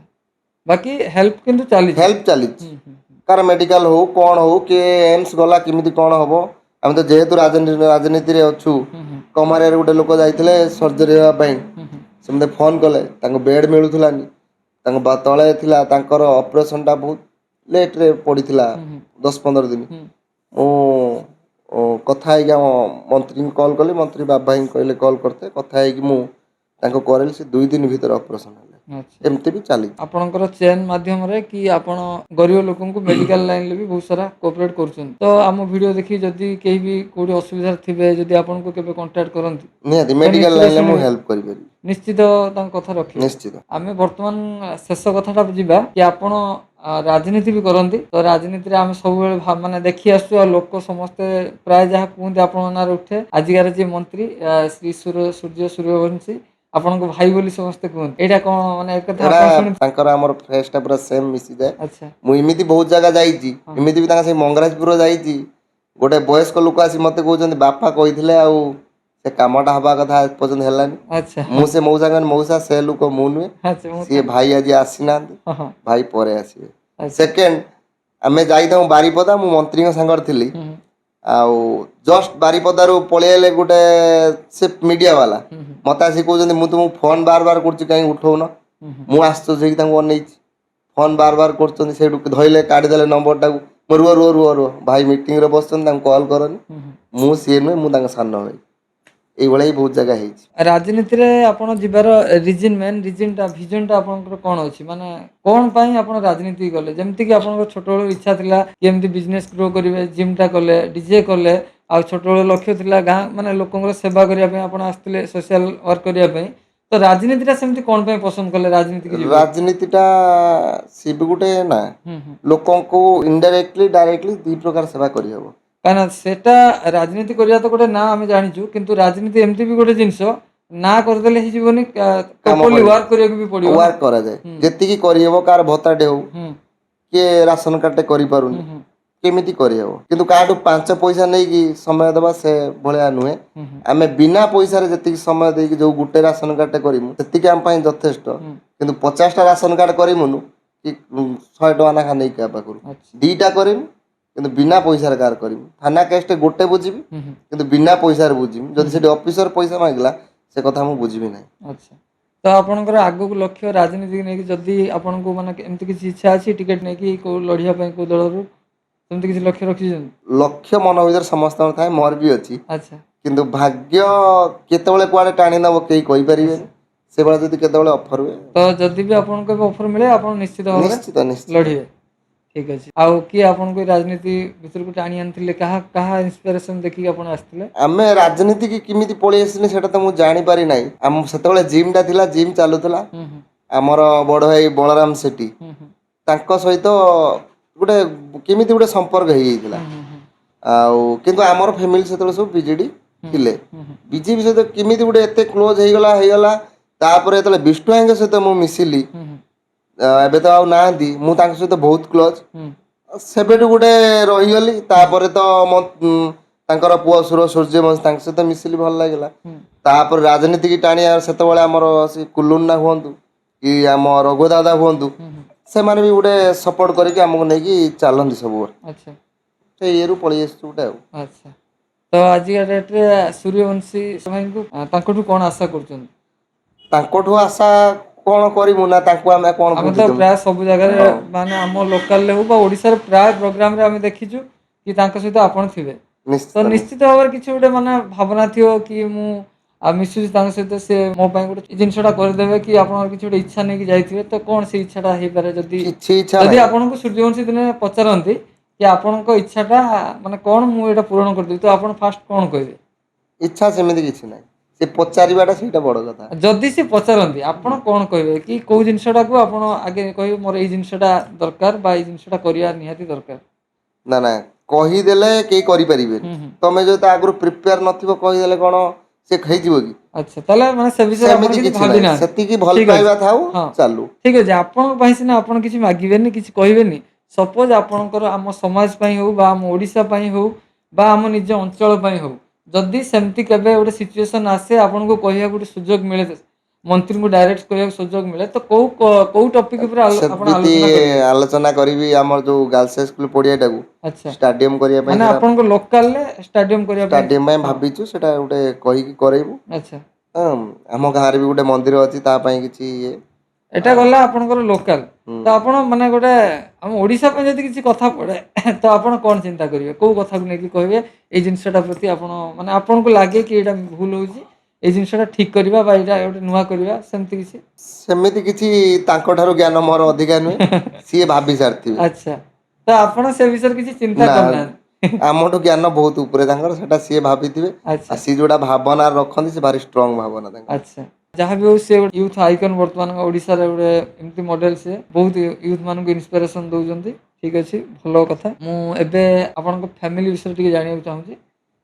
ବାକି ହେଲ୍ପ କିନ୍ତୁ ଚାଲିଛି? ହେଲ୍ପ ଚାଲିଛି। କାହାର ମେଡ଼ିକାଲ ହଉ କ'ଣ ହଉ, କିଏ ଏମ୍ସ ଗଲା କେମିତି କ'ଣ ହବ, ଆମେ ତ ଯେହେତୁ ରାଜନୀତିରେ ଅଛୁ। କମାରିଆରେ ଗୋଟେ ଲୋକ ଯାଇଥିଲେ ସର୍ଜରୀ ହେବା ପାଇଁ, ସେ ମୋତେ ଫୋନ୍ କଲେ, ତାଙ୍କୁ ବେଡ଼୍ ମିଳୁଥିଲାନି, ତାଙ୍କ ତଳେ ଥିଲା, ତାଙ୍କର ଅପରେସନଟା ବହୁତ ଲେଟ୍ରେ ପଡ଼ିଥିଲା, 10-15 ଦିନ। ମୁଁ କଥା ହେଇକି ଆମ ମନ୍ତ୍ରୀଙ୍କୁ କଲ୍ କଲି, ମନ୍ତ୍ରୀ ବାବା ଭାଇଙ୍କୁ କହିଲେ କଲ୍ କରିତେ, କଥା ହେଇକି ମୁଁ ତାଙ୍କୁ କରେଇଲି, ସେ 2 ଦିନ ଭିତରେ ଅପରେସନ୍ ହେଲେ। ଏମିତି ବି ଚାଲିଛି। ଆପଣଙ୍କର ଚେନ୍ ମାଧ୍ୟମରେ କି ଆପଣ ଗରିବ ଲୋକଙ୍କୁ ମେଡିକାଲ ଲାଇନରେ ବି ବହୁତ ସାରା କୋଅପରେଟ୍ କରୁଛନ୍ତି। ତ ଆମ ଭିଡ଼ିଓ ଦେଖି ଯଦି କେହି ବି କୋଉଠି ଅସୁବିଧାରେ ଥିବେ, ଯଦି ଆପଣଙ୍କୁ କେବେ କଣ୍ଟାକ୍ଟ କରନ୍ତି, ନିହାତି ମେଡିକାଲ ଲାଇନରେ ମୁଁ ହେଲ୍ପ କରିପାରିବି, ନିଶ୍ଚିତ ତାଙ୍କ କଥା ରଖିବେ। ନିଶ୍ଚିତ। ଆମେ ବର୍ତ୍ତମାନ ଶେଷ କଥାଟା ଯିବା କି ଆପଣ ରାଜନୀତି ବି କରନ୍ତି। ତ ରାଜନୀତିରେ ଆମେ ସବୁବେଳେ ମାନେ ଦେଖି ଆସୁଛୁ, ଆଉ ଲୋକ ସମସ୍ତେ ପ୍ରାୟ ଯାହା କୁହନ୍ତି ଆପଣଙ୍କ ନାଁରେ ଉଠେ। ଆଜିକାର ଯିଏ ମନ୍ତ୍ରୀ ଶ୍ରୀ ସୂର୍ଯ୍ୟ ସୂର୍ଯ୍ୟବଂଶୀ, ଆପଣଙ୍କ ଭାଇ ବୋଲି ସମସ୍ତେ କୁହନ୍ତି, ଏଇଟା କଣ ମାନେ ଏ କଥା ଆପଣ ଶୁଣି? ତାଙ୍କର ଆମର ଫେସ୍ ଟା ପୁରା ସେମ୍ ମିଶିଯାଏ। ଆଚ୍ଛା। ମୁଁ ଏମିତି ବହୁତ ଜାଗା ଯାଇଛି, ଏମିତି ବି ତାଙ୍କ ସେଇ ମଙ୍ଗରାଜପୁର ଯାଇଛି, ଗୋଟେ ବୟସ୍କ ଲୋକ ଆସି ମତେ କହୁଛନ୍ତି ବାପା କହିଥିଲେ ଆଉ ସେ କାମଟା ହବା କଥା ଏପର୍ଯ୍ୟନ୍ତ ହେଲାନି। ଆଚ୍ଛା। ମୁଁ ସେ ମଉସା କହିଲି, ମଉସା ସେ ଲୋକ ମୁଁ ନୁହେଁ, ଆଚ୍ଛା, ମୁଁ ସିଏ ଭାଇ ଆଜି ଆସିନାହାନ୍ତି, ହଁ ହଁ ଭାଇ ପରେ ଆସିବେ। ଆଚ୍ଛା। ସେକେଣ୍ଡ ଆମେ ଯାଇଥାଉ ବାରିପଦା, ମୁଁ ମନ୍ତ୍ରୀଙ୍କ ସାଙ୍ଗରେ ଥିଲି, ଆଉ ଜଷ୍ଟ ବାରିପଦାରୁ ପଳେଇ ଆଇଲେ ଗୋଟେ ସେ ମିଡ଼ିଆ ବାଲା, ମତେ ଆସି କହୁଛନ୍ତି ମୁଁ ତୁମକୁ ଫୋନ୍ ବାର ବାର କରୁଛି କାହିଁକି ଉଠଉନ। ମୁଁ ଆଶ୍ଚର୍ଯ୍ୟ ହେଇକି ତାଙ୍କୁ ଅନେଇଛି, ଫୋନ୍ ବାର ବାର କରୁଛନ୍ତି, ସେଇଠୁ ଧଇଲେ କାଢ଼ିଦେଲେ ନମ୍ବରଟାକୁ, ମୁଁ ରୁହ ରୁହ ରୁହ ରୁହ, ଭାଇ ମିଟିଂରେ ବସିଛନ୍ତି, ତାଙ୍କୁ କଲ୍ କରନି, ମୁଁ ସିଏ ନୁହେଁ, ମୁଁ ତାଙ୍କ ସାନ ଭାଇ। ଏଇଭଳିଆ ହିଁ ବହୁତ ଜାଗା ହେଇଛି। ରାଜନୀତିରେ ଆପଣ ଯିବାର ରିଜନ୍, ମେନ୍ ରିଜନ୍ଟା, ଭିଜନଟା ଆପଣଙ୍କର କ'ଣ ଅଛି? ମାନେ କ'ଣ ପାଇଁ ଆପଣ ରାଜନୀତି କଲେ? ଯେମିତିକି ଆପଣଙ୍କର ଛୋଟବେଳୁ ଇଚ୍ଛା ଥିଲା କି ଏମିତି ବିଜନେସ୍ ଗ୍ରୋ କରିବେ, ଜିମ୍ଟା କଲେ, ଡିଜେ କଲେ, ଆଉ ଛୋଟବେଳୁ ଲକ୍ଷ୍ୟ ଥିଲା ଗାଁ ମାନେ ଲୋକଙ୍କର ସେବା କରିବା ପାଇଁ ଆପଣ ଆସିଥିଲେ ସୋସିଆଲ ୱାର୍କ କରିବା ପାଇଁ। ତ ରାଜନୀତିଟା ସେମିତି କ'ଣ ପାଇଁ ପସନ୍ଦ କଲେ ରାଜନୀତିକି ଯିବେ? ରାଜନୀତିଟା ସିଏ ବି ଗୋଟେ ନା, ଲୋକଙ୍କୁ ଇନଡାଇରେକ୍ଟଲି ଡାଇରେକ୍ଟଲି ଦି ପ୍ରକାର ସେବା କରିହେବ। କାହିଁକିନା ସେଟା ରାଜନୀତି କରିବା ତ ଗୋଟେ ନା ଆମେ ଜାଣିଛୁ, କିନ୍ତୁ ରାଜନୀତି ଏମିତି ବି ଗୋଟେ ଜିନିଷ ନା କରିଦେଲେ ହେଇଯିବନି, ପ୍ରପରଲି ୱାର୍କ କରିବାକୁ ବି ପଡିବ। ୱାର୍କ କରାଯାଏ ଯେତିକି କରିହେବ, କାହାର ଭତ୍ତାଟେ ହଉ କିଏ ରାସନ କାର୍ଡଟେ କରିପାରୁନି, କେମିତି କରିହେବ, କିନ୍ତୁ କାହାଠୁ 5 ପଇସା ନେଇକି ସମୟ ଦେବା ସେ ଭଳିଆ ନୁହେଁ। ଆମେ ବିନା ପଇସାରେ ଯେତିକି ସମୟ ଦେଇକି ଯୋଉ ଗୋଟେ ରାସନ କାର୍ଡଟେ କରିମୁ ସେତିକି ଆମ ପାଇଁ ଯଥେଷ୍ଟ, କିନ୍ତୁ 50ଟା ରାସନ କାର୍ଡ କରିମୁନୁ କି 100 ଟଙ୍କା ଲେଖା ନେଇକି କାହା ପାଖରୁ, 2ଟା କରିମୁ କିନ୍ତୁ ବିନା ପଇସାରେ କାହାର କରିମୁ। ଥାନା କେସ୍ଟେ ଗୋଟେ ବୁଝିବି କିନ୍ତୁ ବିନା ପଇସାରେ ବୁଝିବି, ଯଦି ସେଠି ଅଫିସର ପଇସା ମାଗିଲା ସେ କଥା ମୁଁ ବୁଝିବି ନାହିଁ। ଆଚ୍ଛା, ତ ଆପଣଙ୍କର ଆଗକୁ ଲକ୍ଷ୍ୟ ରାଜନୀତିକି ନେଇକି ଯଦି ଆପଣଙ୍କୁ ମାନେ ଏମିତି କିଛି ଇଚ୍ଛା ଅଛି ଟିକେଟ୍ ନେଇକି କୋଉ ଲଢ଼ିବା ପାଇଁ କୋଉ ଦଳରୁ, ସେମିତି କିଛି ଲକ୍ଷ୍ୟ ରଖିଛନ୍ତି? ଲକ୍ଷ୍ୟ ମନ ଭିତରେ ସମସ୍ତଙ୍କର ଥାଏ, ମୋର ବି ଅଛି। ଆଚ୍ଛା। କିନ୍ତୁ ଭାଗ୍ୟ କେତେବେଳେ କୁଆଡ଼େ ଟାଣି ନେବ କେହି କହିପାରିବେନି, ସେଭଳିଆ ଯଦି କେତେବେଳେ ଅଫର ହୁଏ। ତ ଯଦି ବି ଆପଣଙ୍କୁ ଏବେ ଅଫର ମିଳେ ଆପଣ ନିଶ୍ଚିତ ଭାବରେ ନିଶ୍ଚିତ ନିଶ୍ଚିତ ଲଢ଼ିବେ। ଠିକ ଅଛି। ଆଉ କିଏ ଆପଣଙ୍କୁ ରାଜନୀତି ଭିତରକୁ ଟାଣି ଆଣିଥିଲେ? କାହା କାହା ଇନ୍ସପିରେସନ ଦେଖିକି ଆପଣ ଆସିଥିଲେ? ଆମେ ରାଜନୀତିକି କେମିତି ପଳେଇ ଆସିଲେ ସେଇଟା ତ ମୁଁ ଜାଣିପାରି ନାହିଁ। ଆମ ସେତେବେଳେ ଜିମ୍ଟା ଥିଲା, ଜିମ୍ ଚାଲୁଥିଲା, ଆମର ବଡ଼ ଭାଇ ବଳରାମ ସେଠୀ, ତାଙ୍କ ସହିତ ଗୋଟେ କେମିତି ଗୋଟେ ସମ୍ପର୍କ ହେଇଯାଇଥିଲା। ଆଉ କିନ୍ତୁ ଆମର ଫ୍ୟାମିଲି ସେତେବେଳେ ସବୁ ବିଜେଡି ଥିଲେ, ବିଜେପି ସହିତ କେମିତି ଗୋଟେ ଏତେ କ୍ଲୋଜ୍ ହେଇଗଲା। ତାପରେ ଯେତେବେଳେ ବିଷ୍ଣୁ ଭାଇଙ୍କ ସହିତ ମୁଁ ମିଶିଲି, ଏବେ ତ ଆଉ ନାହାନ୍ତି, ମୁଁ ତାଙ୍କ ସହିତ ବହୁତ କ୍ଲୋଜ୍, ସେବେଠୁ ଗୋଟେ ରହିଗଲି। ତାପରେ ତ ତାଙ୍କର ପୁଅ ସୁର ସୂର୍ଯ୍ୟବଂଶୀ, ତାଙ୍କ ସହିତ ମିଶିଲି, ଭଲ ଲାଗିଲା। ତାପରେ ରାଜନୀତିକି ଟାଣିବା ସେତେବେଳେ ଆମର ସେ କୁଲୁନ୍ନା ହୁଅନ୍ତୁ କି ଆମ ରଘୁ ଦାଦା ହୁଅନ୍ତୁ, ସେମାନେ ବି ଗୋଟେ ସପୋର୍ଟ କରିକି ଆମକୁ ନେଇକି ଚାଲନ୍ତି ସବୁବେଳେ। ଆଚ୍ଛା। ସେ ଇଏରୁ ପଳେଇ ଆସିଛୁ ଗୋଟେ ଆଉ। ଆଚ୍ଛା, ତ ଆଜିକା ଡେଟ୍ରେ ସୂର୍ଯ୍ୟବଂଶୀ ଭାଇଙ୍କୁ ତାଙ୍କଠୁ କ'ଣ ଆଶା କରୁଛନ୍ତି? ତାଙ୍କଠୁ ଆଶା କ'ଣ କରିବୁ ନା ତାଙ୍କୁ ଆମେ କ'ଣ ଆମେ ତ ପ୍ରାୟ ସବୁ ଜାଗାରେ ମାନେ ଆମ ଲୋକାଲରେ ହଉ ବା ଓଡ଼ିଶାରେ ପ୍ରାୟ ପ୍ରୋଗ୍ରାମରେ ଆମେ ଦେଖିଛୁ କି ତାଙ୍କ ସହିତ ଆପଣ ଥିବେ। ତ ନିଶ୍ଚିତ ଭାବରେ କିଛି ଗୋଟେ ମାନେ ଭାବନା ଥିବ କି ମୁଁ ମିଶୁଛି ତାଙ୍କ ସହିତ, ସେ ମୋ ପାଇଁ ଗୋଟେ ଜିନିଷଟା କରିଦେବେ, କି ଆପଣଙ୍କର କିଛି ଗୋଟେ ଇଚ୍ଛା ନେଇକି ଯାଇଥିବେ। ତ କ'ଣ ସେ ଇଚ୍ଛାଟା ହେଇପାରେ? ଯଦି ଯଦି ଆପଣଙ୍କୁ ସୂର୍ଯ୍ୟବଂଶୀ ଦିନେ ପଚାରନ୍ତି କି ଆପଣଙ୍କ ଇଚ୍ଛାଟା ମାନେ କ'ଣ, ମୁଁ ଏଇଟା ପୂରଣ କରିଦେବି, ତ ଆପଣ ଫାଷ୍ଟ କ'ଣ କହିବେ? ଇଚ୍ଛା ସେମିତି କିଛି ନାହିଁ, ସେ ପଚାରିବାଟା ସେଇଟା ବଡ଼ କଥା। ଯଦି ସେ ପଚାରନ୍ତି ଆପଣ କ'ଣ କହିବେ କି କୋଉ ଜିନିଷଟାକୁ ଆପଣ ଆଗେ କହିବେ ମୋର ଏଇ ଜିନିଷଟା ଦରକାର ବା ଏଇ ଜିନିଷଟା କରିବା ନିହାତି ଦରକାର? ନା ନା, କହିଦେଲେ କେହି କରିପାରିବେନି, ତମେ ଯଦି ତା ଆଗରୁ ପ୍ରିପେୟାର ନଥିବ କହିଦେଲେ କ'ଣ ସେ ହେଇଯିବ କି? ଆଚ୍ଛା, ତାହେଲେ ମାନେ ସେ ବିଷୟରେ ଆପଣ କିଛି ଭାବି ନାହାନ୍ତି, ସେତିକି ଭଲ ପାଇବା ଥାଉ ଚାଲୁ। ଠିକ ଅଛି, ଆପଣଙ୍କ ପାଇଁ ସିନା ଆପଣ କିଛି ମାଗିବେନି, କିଛି କହିବେନି, ସପୋଜ ଆପଣଙ୍କର ଆମ ସମାଜ ପାଇଁ ହଉ ବା ଆମ ଓଡ଼ିଶା ପାଇଁ ହଉ ବା ଆମ ନିଜ ଅଞ୍ଚଳ ପାଇଁ ହଉ, ଯଦି ସେମିତି କେବେ ଗୋଟେ ସିଚୁଏସନ୍ ଆସେ ଆପଣଙ୍କୁ କହିବାକୁ ଗୋଟେ ସୁଯୋଗ ମିଳେ, ମନ୍ତ୍ରୀଙ୍କୁ ଡାଇରେକ୍ଟ କହିବାକୁ ସୁଯୋଗ ମିଳେ, ତ କୋଉ କୋଉ ଟପିକ ଉପରେ ଆପଣ ଆଲୋଚନା କରିବି? ଆମର ଯୋଉ ଗାର୍ଲସ ହାଇସ୍କୁଲ ପଡ଼ିଆଟାକୁ ଷ୍ଟାଡିୟମ କରିବା ପାଇଁ, ମାନେ ଆପଣଙ୍କ ଲୋକାଲରେ ଷ୍ଟାଡିୟମ କରିବା ପାଇଁ, ଷ୍ଟାଡିୟମ ପାଇଁ ଭାବିଛୁ, ସେଟା ଗୋଟେ କହିକି କରେଇବୁ। ଆଚ୍ଛା। ଆମ ଗାଁରେ ବି ଗୋଟେ ମନ୍ଦିର ଅଛି, ତା ପାଇଁ କିଛି ଇଏ ଏଟା ଗଲା ଆପଣଙ୍କର ଲୋକାଲ। ତ ଆପଣ ମାନେ ଗୋଟେ ଆମ ଓଡ଼ିଶା ପାଇଁ ଯଦି କିଛି କଥା ପଡ଼େ, ତ ଆପଣ କ'ଣ ଚିନ୍ତା କରିବେ? କୋଉ କଥାକୁ ନେଇକି କହିବେ ଏଇ ଜିନିଷଟା ପ୍ରତି ଆପଣ ମାନେ ଆପଣଙ୍କୁ ଲାଗେ କି ଏଇଟା ଭୁଲ ହେଉଛି, ଏଇ ଜିନିଷଟା ଠିକ କରିବା ବା ଏଇଟା ଗୋଟେ ନୂଆ କରିବା, ସେମିତି କିଛି? ସେମିତି କିଛି ତାଙ୍କଠାରୁ ଜ୍ଞାନ ମୋର ଅଧିକା ନୁହେଁ, ସିଏ ଭାବି ସାରିଥିବେ। ଆଚ୍ଛା, ତ ଆପଣ ସେ ବିଷୟରେ କିଛି ଚିନ୍ତା ନା। କରିନାହାନ୍ତି? ଆମଠୁ ଜ୍ଞାନ ବହୁତ ଉପରେ ତାଙ୍କର, ସେଟା ସିଏ ଭାବିଥିବେ। ଆଉ ସିଏ ଯୋଉଟା ଭାବନା ରଖନ୍ତି, ସେ ଭାରି ଷ୍ଟ୍ରଙ୍ଗ ଭାବନା ତାଙ୍କର। ଆଚ୍ଛା, ଯାହା ବି ହଉ, ସେ ୟୁଥ୍ ଆଇକନ୍। ବର୍ତ୍ତମାନ ଓଡ଼ିଶାରେ ଗୋଟେ ଏମିତି ମଡେଲ, ସେ ବହୁତ ୟୁଥ୍ ମାନଙ୍କୁ ଇନ୍ସପିରେସନ୍ ଦେଉଛନ୍ତି। ଠିକ ଅଛି, ଭଲ କଥା। ମୁଁ ଏବେ ଆପଣଙ୍କ ଫ୍ୟାମିଲି ବିଷୟରେ ଟିକେ ଜାଣିବାକୁ ଚାହୁଁଛି।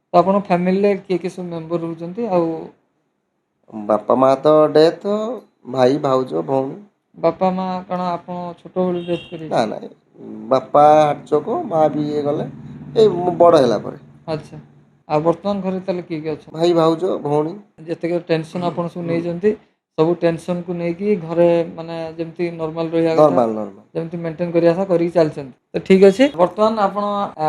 ତ ଆପଣଙ୍କ ଫ୍ୟାମିଲିରେ କିଏ କିଏ ସବୁ ମେମ୍ବର ରହୁଛନ୍ତି ଆଉ? ବାପା ମା ତ ଡେଥ୍, ଭାଇ, ଭାଉଜ, ଭଉଣୀ। ବାପା ମା କ'ଣ ଆପଣ ଛୋଟବେଳୁ ଡେଥ୍ କରି? ନା ନା, ବାପା ହାର୍ଟଚୋକ, ମା ବି ଇଏ ଗଲେ ଏଇ ମୁଁ ବଡ଼ ହେଲା ପରେ। ଆଚ୍ଛା, ଆଉ ବର୍ତ୍ତମାନ ଘରେ ତାହେଲେ କିଏ କିଏ ଅଛନ୍ତି? ଭାଇ, ଭାଉଜ, ଭଉଣୀ। ଯେତିକି ଟେନସନ୍ ଆପଣ ସବୁ ନେଇଛନ୍ତି, ସବୁ ଟେନସନ୍କୁ ନେଇକି ଘରେ ମାନେ ଯେମିତି ନର୍ମାଲ ରହିବା କଥା, ନର୍ମାଲ ନର୍ମାଲ। ଯେମିତି ମେଣ୍ଟେନ୍ କରିବା କଥା କରିକି ଚାଲିଛନ୍ତି। ତ ଠିକ ଅଛି, ବର୍ତ୍ତମାନ ଆପଣ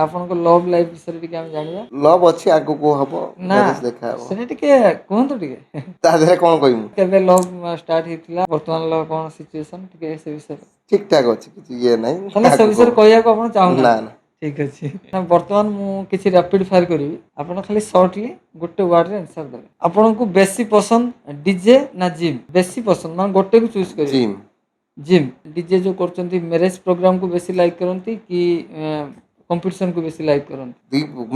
ଆପଣଙ୍କ ଲଭ୍ ଲାଇଫ୍ ବିଷୟରେ ଟିକେ ଆମେ ଜାଣିବା। ଲଭ୍ ଅଛି, ଆଗକୁ ହବ। ନା। ମ୍ୟାରେଜ ଦେଖା ହବ। ସେଟା ଟିକେ କୁହନ୍ତୁ ଟିକେ। ତା ଦେହରେ କ'ଣ କହିବୁ? କେବେ ଲଭ୍ ଷ୍ଟାର୍ଟ ହେଇଥିଲା, ବର୍ତ୍ତମାନ କ'ଣ ସିଚୁଏସନ୍, ଟିକେ ସେ ବିଷୟରେ। ଠିକ ଠାକ ଅଛି, କିଛି ଇଏ ନାହିଁ। ତାହେଲେ ସେ ଆଗକୁ ବିଷୟରେ ହବ। କହିବାକୁ ଆପଣ ନା। ଚାହୁଁନାହାନ୍ତି? ନା। ଠିକ ଅଛି। ନା, ବର୍ତ୍ତମାନ ମୁଁ କିଛି ରାପିଡ୍ ଫାୟାର କରିବି, ଆପଣ ଖାଲି ସର୍ଟଲି ଗୋଟେ ୱାର୍ଡରେ ଆନ୍ସର ଦେବେ। ଆପଣଙ୍କୁ ବେଶୀ ପସନ୍ଦ ଡିଜେ ନା ଜିମ୍ ବେଶୀ ପସନ୍ଦ? ମାନେ ଗୋଟେକୁ ଚୁଜ୍ କରିବେ। ଜିମ୍। ଜିମ୍। ଡିଜେ ଯୋଉ କରୁଛନ୍ତି, ମ୍ୟାରେଜ ପ୍ରୋଗ୍ରାମକୁ ବେଶୀ ଲାଇକ୍ କରନ୍ତି କି କମ୍ପିଟିସନକୁ ବେଶୀ ଲାଇକ୍ କରନ୍ତି?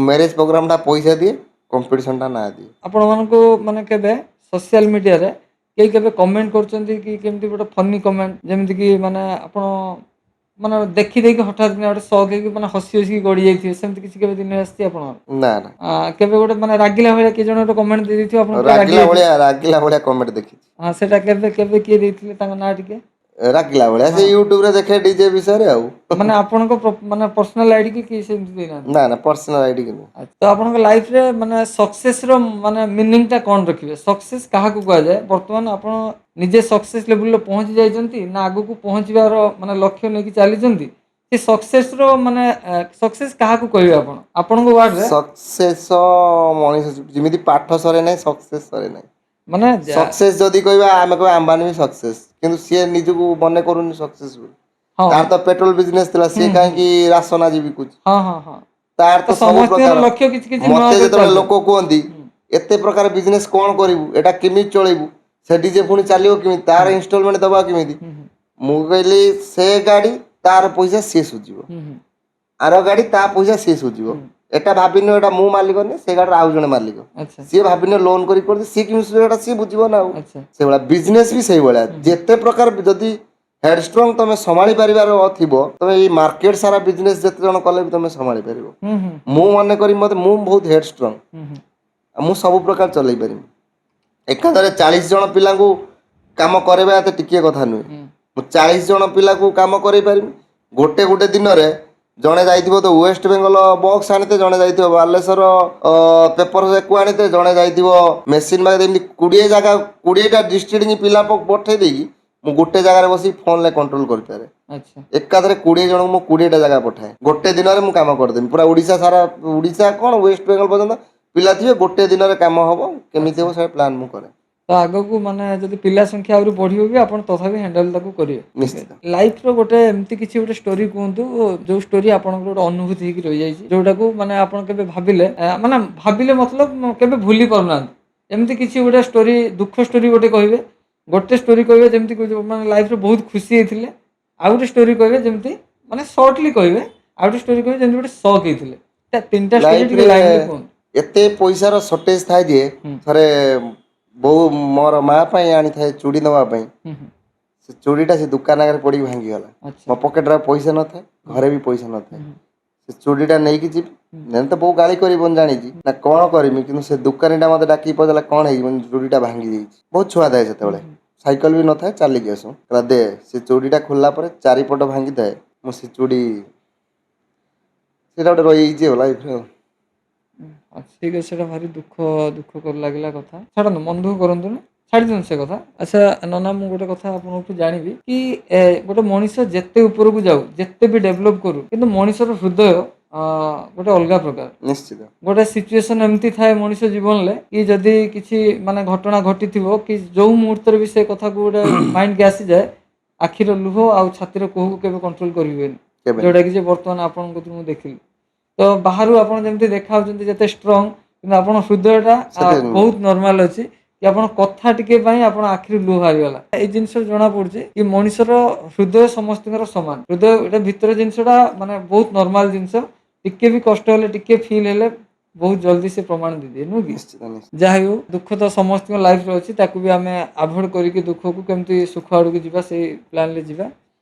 ମ୍ୟାରେଜ ପ୍ରୋଗ୍ରାମଟା ପଇସା ଦିଏ, କମ୍ପିଟିସନଟା ନା ଦିଏ। ଆପଣମାନଙ୍କୁ ମାନେ କେବେ ସୋସିଆଲ ମିଡ଼ିଆରେ କେହି କେବେ କମେଣ୍ଟ କରୁଛନ୍ତି କି, କେମିତି ଗୋଟେ ଫନି କମେଣ୍ଟ, ଯେମିତିକି ମାନେ ଆପଣ ମାନେ ଦେଖିଦେଇକି ହଠାତ୍ କିନା ଗୋଟେ ସକ୍ ହେଇକି ମାନେ ହସି ହସିକି ଗଡ଼ି ଯାଇଥିବେ, ସେମିତି କିଛି କେବେ ଦିନ ଆସିଛି ଆପଣଙ୍କର? ନା ନା। କେବେ ଗୋଟେ ମାନେ ରାଗିଲା ଭଳିଆ କିଏ ଜଣେ ଗୋଟେ କମେଣ୍ଟ ଦେଇଦେଇଥିବ, ଆପଣ ପୁରା ରାଗି ରାଗିଲା ଯାଇଥିବେ? ଭଳିଆ, ରାଗିଲା ଭଳିଆ କମେଣ୍ଟ ଦେଖିଛି। ହଁ, ସେଟା କେବେ କେବେ କିଏ ଦେଇଥିଲେ, ତାଙ୍କ ନାଁ ଟିକେ? ରାଗିଲା ଭଳିଆ ସେ ୟୁଟ୍ୟୁବରେ ଦେଖେ ଡିଜେ ବିଷୟରେ ଆଉ। ମାନେ ଆପଣଙ୍କ ମାନେ ପର୍ସନାଲ ଆଇଡି କି କିଏ ସେମିତି ଦେଇନାହାନ୍ତି? ନା ନା, ପର୍ସନାଲ ଆଇଡି କି ନୁହେଁ। ଆଚ୍ଛା, ତ ଆପଣଙ୍କ ଲାଇଫରେ ମାନେ ସକ୍ସେସର ମାନେ ମିନିଂଟା କ'ଣ ରଖିବେ? ସକ୍ସେସ୍ କାହାକୁ କୁହାଯାଏ? ବର୍ତ୍ତମାନ ଆପଣ ନିଜେ ସକ୍ସେସ୍ ଲେଭେଲରେ ପହଞ୍ଚି ଯାଇଛନ୍ତି ନା ଆଗକୁ ପହଞ୍ଚିବାର ମାନେ ଲକ୍ଷ୍ୟ ନେଇକି ଚାଲିଛନ୍ତି? ସେ ସକ୍ସେସର ମାନେ ସକ୍ସେସ୍ କାହାକୁ କହିବେ ଆପଣ ଆପଣଙ୍କ ୱାର୍ଡରେ? ସକ୍ସେସ ମଣିଷ ଯେମିତି ପାଠ ସରେ ନାହିଁ, ସକ୍ସେସ ସରେ ନାହିଁ। ମାନେ ସକ୍ସେସ ଯଦି କହିବା, ଆମେ କହିବା ଆମ୍ବାନୀ ବି ସକ୍ସେସ, କିନ୍ତୁ ସିଏ ନିଜକୁ ମନେ କରୁନି ସକ୍ସେସ ବୋଲି। ତାର ତ ପେଟ୍ରୋଲ ବିଜନେସ ଥିଲା, ସିଏ କାହିଁକି ରାସନ ଆଜି ବିକୁଛି? ହଁ ହଁ ହଁ ତାର ତ ତ ସବୁ ସମସ୍ତଙ୍କର ପ୍ରକାର ଲକ୍ଷ୍ୟ କିଛି କିଛି ନୂଆ ମତେ କରି ଯେତେବେଳେ ଚାଲିଛନ୍ତି। ଲୋକ କୁହନ୍ତି, ଏତେ ପ୍ରକାର ବିଜନେସ କ'ଣ କରିବୁ, ଏଟା କେମିତି ଚଳେଇବୁ, ସେଠି ଯେ ପୁଣି ଚାଲିବ କେମିତି, ତାର ଇନଷ୍ଟଲମେଣ୍ଟ ଦବା କେମିତି, ମୁଁ କହିଲି ସେ ଗାଡ଼ି ତାର ପଇସା ସିଏ ସୁଝିବ, ହୁଁ ହୁଁ ଆର ଗାଡ଼ି ତା ପଇସା ସିଏ ସୁଝିବ। ଏଟା ଭାବିନିଅ ଏଟା ମୁଁ ମାଲିକ ନୁହେଁ, ସେ ଗାଡ଼ିର ଆଉ ଜଣେ ମାଲିକ। ସିଏ ଭାବିନିଅ ଲୋନ୍ କରି କରୁଛି, ସିଏ କେମିତି ସୁଝିବ ଏଟା ସିଏ ବୁଝିବ ନା ଆଉ। ସେଇଭଳିଆ ବିଜନେସ ବି ସେଇଭଳିଆ, ଯେତେ ପ୍ରକାର ଯଦି ହେଡ୍ ଷ୍ଟ୍ରଙ୍ଗ ତମେ ସମ୍ଭାଳି ପାରିବାର ଥିବ, ତମେ ଏଇ ମାର୍କେଟ ସାରା ବିଜନେସ ଯେତେ ଜଣ କଲେ ବି ତମେ ସମ୍ଭାଳି ପାରିବ। ହୁଁ ହୁଁ ମୁଁ ମନେ କରି ମତେ ମୁଁ ବହୁତ ହେଡ୍ ଷ୍ଟ୍ରଙ୍ଗ। ହୁଁ ହୁଁ ଆଉ ମୁଁ ସବୁ ପ୍ରକାର ଚଲେଇ ପାରିବି। ଏକାଥରେ 40 ଜଣ ପିଲାଙ୍କୁ କାମ କରେଇବା ଏତେ ଟିକିଏ କଥା ନୁହେଁ। ମୁଁ 40 ଜଣ ପିଲାକୁ କାମ କରେଇ ପାରିବି ଗୋଟେ ଗୋଟେ ଦିନରେ। ଜଣେ ଯାଇଥିବ ତ ୱେଷ୍ଟ ବେଙ୍ଗଲ ବକ୍ସ ଆଣିତେ, ଜଣେ ଯାଇଥିବ ବାଲେଶ୍ୱର ପେପର ଏକୁ ଆଣିତେ, ଜଣେ ଯାଇଥିବ ମେସିନ୍ ପାଖରେ, ଏମିତି 20 ଜାଗା, 20ଟା ଡିଷ୍ଟ୍ରିକ୍ଟ ପିଲା ପଠେଇ ଦେଇକି ମୁଁ ଗୋଟେ ଜାଗାରେ ବସିକି ଫୋନରେ କଣ୍ଟ୍ରୋଲ କରିପାରେ। ଏକାଥରେ 20 ଜଣଙ୍କୁ ମୁଁ 20ଟା ଜାଗା ପଠାଏ। ଗୋଟେ ଦିନରେ ମୁଁ କାମ କରିଦେବି ପୁରା ଓଡ଼ିଶା ସାରା, ଓଡ଼ିଶା କ'ଣ ୱେଷ୍ଟ ବେଙ୍ଗଲ ପର୍ଯ୍ୟନ୍ତ ପିଲା ଥିବେ, ଗୋଟେ ଦିନରେ କାମ ହବ। କେମିତି ହବ ସେ ପ୍ଲାନ୍ ମୁଁ କରେ। ତ ଆଗକୁ ମାନେ ଯଦି ପିଲା ସଂଖ୍ୟା ଆହୁରି ବଢିବ ବି, ଆପଣ ତଥାପି ହ୍ୟାଣ୍ଡେଲ ତାକୁ କରିବେ? ନିଶ୍ଚିତ। ଲାଇଫର ଗୋଟେ ଏମିତି କିଛି ଗୋଟେ ଷ୍ଟୋରି କୁହନ୍ତୁ, ଯୋଉ ଷ୍ଟୋରି ଆପଣଙ୍କର ଗୋଟେ ଅନୁଭୂତି ହେଇକି ରହିଯାଇଛି, ଯୋଉଟାକୁ ମାନେ ଆପଣ କେବେ ଭାବିଲେ ମାନେ ଭାବିଲେ ମତଲବ କେବେ ଭୁଲି ପାରୁନାହାନ୍ତି, ଏମିତି କିଛି ଗୋଟେ ଷ୍ଟୋରି। ଦୁଃଖ ଷ୍ଟୋରି ଗୋଟେ କହିବେ, ଗୋଟେ ଷ୍ଟୋରି କହିବେ ଯେମିତି ମାନେ ଲାଇଫରେ ବହୁତ ଖୁସି ହେଇଥିଲେ, ଆଉ ଗୋଟେ ଷ୍ଟୋରି କହିବେ ଯେମିତି ମାନେ ସର୍ଟଲି କହିବେ, ଆଉ ଗୋଟେ ଷ୍ଟୋରି କହିବେ ଯେମିତି ଗୋଟେ ସକ୍ ହେଇଥିଲେ। ତା ତିନିଟା ଷ୍ଟୋରି ଟିକେ ଲାଇଫରେ ଲାଇନଲି କୁହନ୍ତୁ। ଏତେ ପଇସାର ସର୍ଟେଜ ଥାଏ ଯେ ଥରେ ବୋଉ ମୋର ମା ପାଇଁ ଆଣିଥାଏ ଚୁଡ଼ି ନେବା ପାଇଁ। ହୁଁ ହୁଁ ସେ ଚୁଡ଼ିଟା ସେ ଦୋକାନ ଆଗରେ ପଡ଼ିକି ଭାଙ୍ଗିଗଲା। ମୋ ପକେଟରେ ଆଉ ପଇସା ନଥାଏ, ଘରେ ବି ପଇସା ନଥାଏ। ସେ ଚୁଡ଼ିଟା ନେଇକି ଯିବି ନେଲେ ତ ବୋଉ ଗାଳି କରିବନି ଜାଣିଛି ନା, କ'ଣ କରିମି? କିନ୍ତୁ ସେ ଦୋକାନୀଟା ମୋତେ ଡାକିକି ପଚାରିଲା, କ'ଣ ହେଇଛି? ମୁଁ ଚୁଡ଼ିଟା ଭାଙ୍ଗି ଯାଇଛି। ବହୁତ ଛୁଆ ଥାଏ ସେତେବେଳେ, ସାଇକେଲ ବି ନଥାଏ, ଚାଲିକି ଆସୁ। କହିଲା ଦେ। ସେ ଚୁଡ଼ିଟା ଖୋଲିଲା ପରେ ଚାରିପଟ ଭାଙ୍ଗିଥାଏ। ମୁଁ ସେ ଚୁଡ଼ି ସେଇଟା ଗୋଟେ ରହିଯାଇଛି ଆଉ ଲାଇଫରେ ଆଉ। ଆଚ୍ଛା, ଠିକ୍ ଅଛି। ସେଇଟା ଭାରି ଦୁଃଖ କରି ଲାଗିଲା କଥା। ଛାଡ଼ନ୍ତୁ, ମନ ଦୁଃଖ କରନ୍ତୁନି, ଛାଡ଼ି ଦିଅନ୍ତୁ ସେ କଥା। ଆଚ୍ଛା ନନା, ମୁଁ ଗୋଟେ କଥା ଆପଣଙ୍କଠୁ ଜାଣିବି କି ଗୋଟେ ମଣିଷ ଯେତେ ଉପରକୁ ଯାଉ, ଯେତେ ବି ଡେଭଲପ୍ କରୁ, କିନ୍ତୁ ମଣିଷର ହୃଦୟ ଗୋଟେ ଅଲଗା ପ୍ରକାର। ନିଶ୍ଚିତ। ଗୋଟେ ସିଚୁଏସନ୍ ଏମିତି ଥାଏ ମଣିଷ ଜୀବନରେ କି ଯଦି କିଛି ମାନେ ଘଟଣା ଘଟିଥିବ କି ଯୋଉ ମୁହୂର୍ତ୍ତରେ ବି ସେ କଥାକୁ ଗୋଟେ ମାଇଣ୍ଡକି ଆସିଯାଏ, ଆଖିର ଲୁହ ଆଉ ଛାତିର କୋହକୁ କେବେ କଣ୍ଟ୍ରୋଲ କରିହୁଏନି, କେବେ। ଯୋଉଟା କି ଯେ ବର୍ତ୍ତମାନ ଆପଣଙ୍କ କତିରୁ ମୁଁ ଦେଖିଲି। ତ ବାହାରୁ ଆପଣ ଯେମିତି ଦେଖା ଯାଉଛନ୍ତି ଯେତେ ଷ୍ଟ୍ରଙ୍ଗ, କିନ୍ତୁ ଆପଣ ହୃଦୟଟା ବହୁତ ନର୍ମାଲ ଅଛି କି ଆପଣ କଥା ଟିକେ ପାଇଁ ଆପଣ ଆଖିରୁ ଲୁହ ବାହାରିଗଲା। ଏଇ ଜିନିଷ ଜଣା ପଡୁଛି କି ମଣିଷର ହୃଦୟ ସମସ୍ତଙ୍କର ସମାନ। ହୃଦୟ ଏଇଟା ଭିତର ଜିନିଷଟା ମାନେ ବହୁତ ନର୍ମାଲ ଜିନିଷ, ଟିକେ ବି କଷ୍ଟ ହେଲେ, ଟିକେ ଫିଲ୍ ହେଲେ ବହୁତ ଜଲ୍ଦି ସେ ପ୍ରମାଣ ଦେଇଦିଏ, ନୁହେଁ କି? ନିଶ୍ଚିତ, ନିଶ୍ଚିତ। ଯାହା ହେଉ, ଦୁଃଖ ତ ସମସ୍ତଙ୍କ ଲାଇଫରେ ଅଛି, ତାକୁ ବି ଆମେ ଆଭଏଡ୍ କରିକି ଦୁଃଖକୁ କେମିତି ସୁଖ ଆଡ଼କୁ ଯିବା, ସେଇ ପ୍ଲାନ୍ରେ ଯିବା।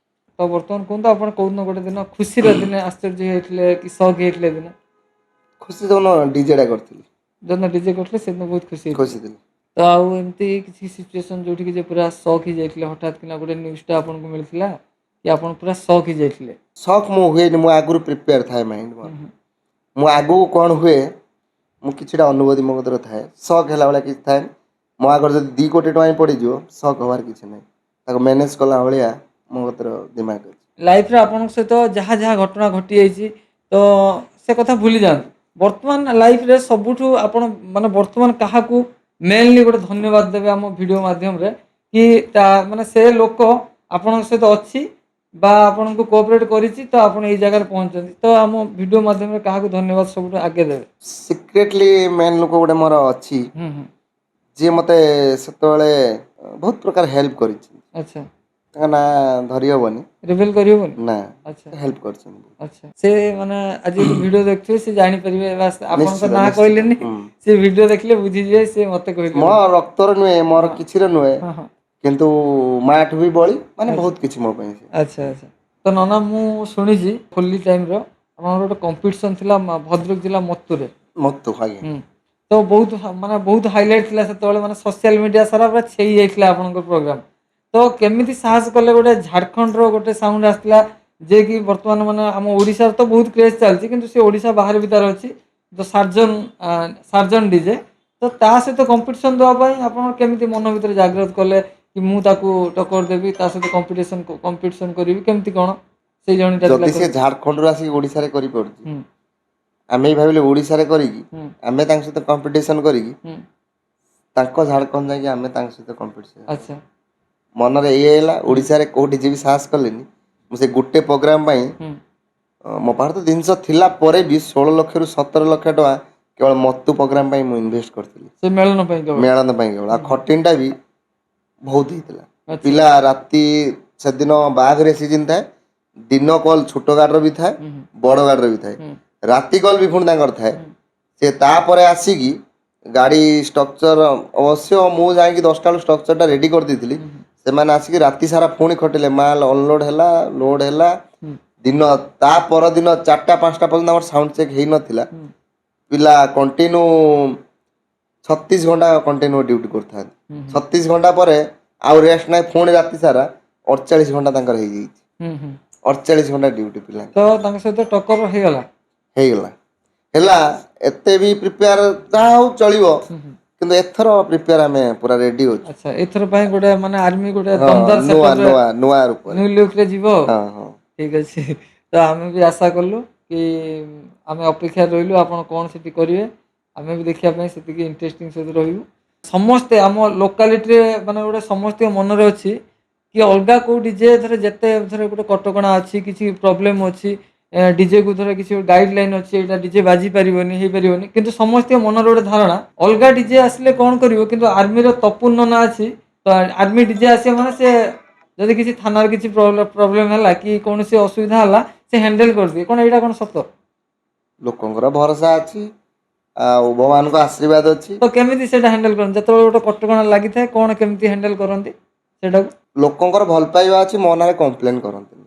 ତ ବର୍ତ୍ତମାନ କୁହନ୍ତୁ, ଆପଣ କୋଉଦିନ ଗୋଟେ ଦିନ ଖୁସିର ଦିନେ ଆଶ୍ଚର୍ଯ୍ୟ ହେଇଥିଲେ କି ସକ୍ ହେଇଥିଲେ ଦିନେ? ଖୁସି ଯୋଉଦିନ ଡିଜେଟା କରିଥିଲି। ଯୋଉଦିନ ଡିଜେ କରିଥିଲେ, ସେଦିନ ବହୁତ ଖୁସି ହେଇଥିଲେ। ଖୁସି ଥିଲି। ତ ଆଉ ଏମିତି କିଛି ସିଚୁଏସନ୍ ଯୋଉଠିକି ଯେ ପୁରା ସକ୍ ହେଇଯାଇଥିଲେ, ହଠାତ୍ କିନା ଗୋଟେ ନ୍ୟୁଜ୍ଟା ଆପଣଙ୍କୁ ମିଳିଥିଲା କି ଆପଣ ପୁରା ସକ୍ ହେଇଯାଇଥିଲେ? ସକ୍ ମୁଁ ହୁଏନି, ମୁଁ ଆଗରୁ ପ୍ରିପେୟାର ଥାଏ ମାଇଣ୍ଡ ମୋର। ମୁଁ ଆଗକୁ କ'ଣ ହୁଏ, ମୁଁ କିଛିଟା ଅନୁଭୂତି ମୋ କତିରେ ଥାଏ। ସକ୍ ହେଲା ଭଳିଆ କିଛି ଥାଏ। ମୋ ଆଗରେ ଯଦି 2 କୋଟି ଟଙ୍କା ହିଁ ପଡ଼ିଯିବ, ସକ୍ ହେବାର କିଛି ନାହିଁ। ତାକୁ ମ୍ୟାନେଜ୍ କଲା ଭଳିଆ ମୋ କତିରେ ଦିମାଗ ଅଛି। ଲାଇଫରେ ଆପଣଙ୍କ ସହିତ ଯାହା ଯାହା ଘଟଣା ଘଟିଯାଇଛି, ତ ସେ କଥା ଭୁଲି ଯାଆନ୍ତୁ। ବର୍ତ୍ତମାନ ଲାଇଫରେ ସବୁଠୁ ଆପଣ ମାନେ ବର୍ତ୍ତମାନ କାହାକୁ ମେନଲି ଗୋଟେ ଧନ୍ୟବାଦ ଦେବେ ଆମ ଭିଡ଼ିଓ ମାଧ୍ୟମରେ କି ତା ମାନେ ସେ ଲୋକ ଆପଣଙ୍କ ସହିତ ଅଛି ବା ଆପଣଙ୍କୁ କୋଅପରେଟ୍ କରିଛି, ତ ଆପଣ ଏଇ ଜାଗାରେ ପହଞ୍ଚନ୍ତି, ତ ଆମ ଭିଡ଼ିଓ ମାଧ୍ୟମରେ କାହାକୁ ଧନ୍ୟବାଦ ସବୁଠୁ ଆଗେ ଦେବେ? ସିକ୍ରେଟଲି ମେନ୍ ଲୋକ ଗୋଟେ ମୋର ଅଛି, ହୁଁ ହୁଁ ଯିଏ ମୋତେ ସେତେବେଳେ ବହୁତ ପ୍ରକାର ହେଲ୍ପ କରିଛି। ତାଙ୍କ ନାଁ ଧରି ହବନି। ରିଭିଲ୍ କରିହେବନି? ନା। ହେଲ୍ପ କରିଛନ୍ତି। ଆଚ୍ଛା, ସେ ମାନେ ଆଜି ଯଦି ଭିଡ଼ିଓ ଦେଖୁଥିବେ, ସେ ଜାଣିପାରିବେ। ବାସ୍, ଆପଣଙ୍କ ନାଁ ନିଶ୍ଚିତ। କହିଲେନି, ସେ ଭିଡ଼ିଓ ଦେଖିଲେ ବୁଝିଯିବେ ସେ ମତେ କହିଲେ। ମୋ ରକ୍ତର ନୁହେଁ, ମୋର କିଛିର ନୁହେଁ, ହଁ ହଁ କିନ୍ତୁ ମାଠୁ ବି ବଳି, ମାନେ ବହୁତ କିଛି ମୋ ପାଇଁ ସେ। ଆଚ୍ଛା, ତ ନନା, ମୁଁ ଶୁଣିଛି ହୋଲି ଟାଇମ୍ର ଆପଣଙ୍କର ଗୋଟେ କମ୍ପିଟିସନ୍ ଥିଲା ଭଦ୍ରକ ଜିଲ୍ଲା ମତୁରେ। ମତୁ, ଆଜ୍ଞା। ତ ବହୁତ ମାନେ ବହୁତ ହାଇଲାଇଟ୍ ଥିଲା ସେତେବେଳେ, ମାନେ ସୋସିଆଲ ମିଡ଼ିଆ ସାରା ପୁରା ଛେଇ ଯାଇଥିଲା ଆପଣଙ୍କ ପ୍ରୋଗ୍ରାମ। ତ କେମିତି ସାହସ କଲେ? ଗୋଟେ ଝାଡ଼ଖଣ୍ଡର ଗୋଟେ ସାଉଣ୍ଡ ଆସିଥିଲା, ଯିଏକି ବର୍ତ୍ତମାନ ମାନେ ଆମ ଓଡ଼ିଶାରେ ତ ବହୁତ କ୍ରେଜ୍ ଚାଲିଛି, କିନ୍ତୁ ସେ ଓଡ଼ିଶା ବାହାରେ ବି ତାର ଅଛି, ତ ସାର୍ଜନ ଡିଜେ, ତ ତା ସହିତ କମ୍ପିଟିସନ୍ ଦେବା ପାଇଁ ଆପଣ କେମିତି ମନ ଭିତରେ ଜାଗ୍ରତ କଲେ କି ମୁଁ ତାକୁ ଟକ୍କର ଦେବି, ତା ସହିତ କମ୍ପିଟିସନ୍ କରିବି? କେମିତି କ'ଣ ସେଇ ଜଣଟା ଥିଲା? ଯଦି ସେ ଝାଡ଼ଖଣ୍ଡରୁ ଆସିକି ଓଡ଼ିଶାରେ କରିପାରୁଛି, ଆମେ ବି ଭାବିଲେ ଓଡ଼ିଶାରେ କରିକି ଆମେ ତାଙ୍କ ସହିତ କମ୍ପିଟିସନ୍ କରିକି ତାଙ୍କ ଝାଡ଼ଖଣ୍ଡ ଯାଇକି ଆମେ ତାଙ୍କ ସହିତ କମ୍ପିଟିସନ୍। ମନରେ ଇଏ ହେଲା, ଓଡ଼ିଶାରେ କୋଉଠି ଯିବି ସାହସ କଲିନି। ମୁଁ ସେ ଗୋଟେ ପ୍ରୋଗ୍ରାମ ପାଇଁ ମୋ ପାଖରେ ତ ଜିନିଷ ଥିଲା ପରେ ବି 16 ଲକ୍ଷରୁ 17 ଲକ୍ଷ ଟଙ୍କା କେବଳ ମତୁ ପ୍ରୋଗ୍ରାମ ପାଇଁ ମୁଁ ଇନଭେଷ୍ଟ କରିଥିଲି। ସେ ମେଳନ ପାଇଁ କେବଳ? ମେଳନ ପାଇଁ କେବଳ। ଆଉ ଖଟିନଟା ବି ବହୁତ ହେଇଥିଲା। ପିଲା ରାତି, ସେଦିନ ବାହାଘରିଆ ସିଜିନ୍ ଥାଏ, ଦିନ କଲ୍ ଛୋଟ ଗାଡ଼ିର ବି ଥାଏ, ବଡ଼ ଗାଡ଼ିର ବି ଥାଏ, ରାତି କଲ୍ ବି ପୁଣି ତାଙ୍କର ଥାଏ। ସେ ତାପରେ ଆସିକି ଗାଡ଼ି ଷ୍ଟ୍ରକ୍ଚର, ଅବଶ୍ୟ ମୁଁ ଯାଇକି 10ଟା ବେଳକୁ ଷ୍ଟ୍ରକ୍ଚରଟା ରେଡ଼ି କରିଦେଇଥିଲି, ସେମାନେ ଆସିକି ରାତି ସାରା ପୁଣି ଖଟିଲେ। ମାଲ ଅନଲୋଡ଼ ହେଲା, ଲୋଡ଼ ହେଲା। ଦିନ ତା ପରଦିନ 4ଟା 5ଟା ପର୍ଯ୍ୟନ୍ତ ଆମର ସାଉଣ୍ଡ ଚେକ୍ ହେଇନଥିଲା। ପିଲା କଣ୍ଟିନ୍ୟୁ 36 ଘଣ୍ଟା କଣ୍ଟିନ୍ୟୁ ଡ୍ୟୁଟି କରୁଥାନ୍ତି। 36 ଘଣ୍ଟା ପରେ ଆଉ ରେଷ୍ଟ ନାହିଁ, ପୁଣି ରାତି ସାରା 48 ଘଣ୍ଟା ତାଙ୍କର ହେଇଯାଇଛି। ହୁଁ ହୁଁ 48 ଘଣ୍ଟା ଡ୍ୟୁଟି ପିଲା। ତ ତାଙ୍କ ସହିତ ଟକ୍କର ହେଇଗଲା? ହେଇଗଲା, ହେଲା। ଏତେ ବି ପ୍ରିପେୟାର, ଯାହା ହଉ ଚଳିବ, କିନ୍ତୁ ଏଥର ପ୍ରିପେୟାର ଆମେ ପୁରା ରେଡି ଅଛୁ। ଆଚ୍ଛା, ଏଥର ପାଇଁ ଗୋଟେ ମାନେ ଆର୍ମି ଗୋଟେ ଦମଦାର ନୂଆ ସେଟଅପରେ ନୂଆ ନୂଆ ରୂପରେ, ନ୍ୟୁ ଲୁକ୍ରେ ଯିବ ଆଉ। ହଁ ହଁ। ଠିକ ଅଛି, ତ ଆମେ ବି ଆଶା କଲୁ କି ଆମେ ଅପେକ୍ଷା ରହିଲୁ ଆପଣ କ'ଣ ସେଠି କରିବେ। ଆମେ ବି ଦେଖିବା ପାଇଁ ସେତିକି ଇଣ୍ଟରେଷ୍ଟିଂ ସହିତ ରହିବୁ ସମସ୍ତେ। ଆମ ଲୋକାଲିଟିରେ ମାନେ ଗୋଟେ ସମସ୍ତଙ୍କ ମନରେ ଅଛି କି ଅଲଗା କେଉଁ ଡିଜେ ଧର ଯେତେ ଧର ଗୋଟେ କଟକଣା ଅଛି, କିଛି ପ୍ରୋବ୍ଲେମ୍ ଅଛି, ଡିଜେକୁ ଧର କିଛି ଗାଇଡଲାଇନ୍ ଅଛି, ଏଇଟା ଡିଜେ ବାଜି ପାରିବନି, ହେଇପାରିବନି, କିନ୍ତୁ ସମସ୍ତଙ୍କ ମନରେ ଗୋଟେ ଧାରଣା ଅଲଗା ଡିଜେ ଆସିଲେ କ'ଣ କରିବ। କିନ୍ତୁ ଆର୍ମିର ତପୁନ ନନା ଅଛି, ତ ଆର୍ମି ଡିଜେ ଆସିବ ମାନେ ସେ ଯଦି କିଛି ଥାନାରେ କିଛି ପ୍ରୋବ୍ଲେମ୍ ହେଲା କି କୌଣସି ଅସୁବିଧା ହେଲା, ସେ ହ୍ୟାଣ୍ଡେଲ୍ କରିଦିଏ। କ'ଣ ଏଇଟା କ'ଣ ସତ? ଲୋକଙ୍କର ଭରସା ଅଛି ଆଉ ଭଗବାନଙ୍କ ଆଶୀର୍ବାଦ ଅଛି। ତ କେମିତି ସେଇଟା ହ୍ୟାଣ୍ଡେଲ୍ କରନ୍ତି ଯେତେବେଳେ ଗୋଟେ କଟକଣା ଲାଗିଥାଏ? କ'ଣ କେମିତି ହ୍ୟାଣ୍ଡେଲ୍ କରନ୍ତି ସେଇଟାକୁ? ଲୋକଙ୍କର ଭଲ ପାଇବା ଅଛି, ମୋ ନାଁରେ କମ୍ପ୍ଲେନ କରନ୍ତିନି।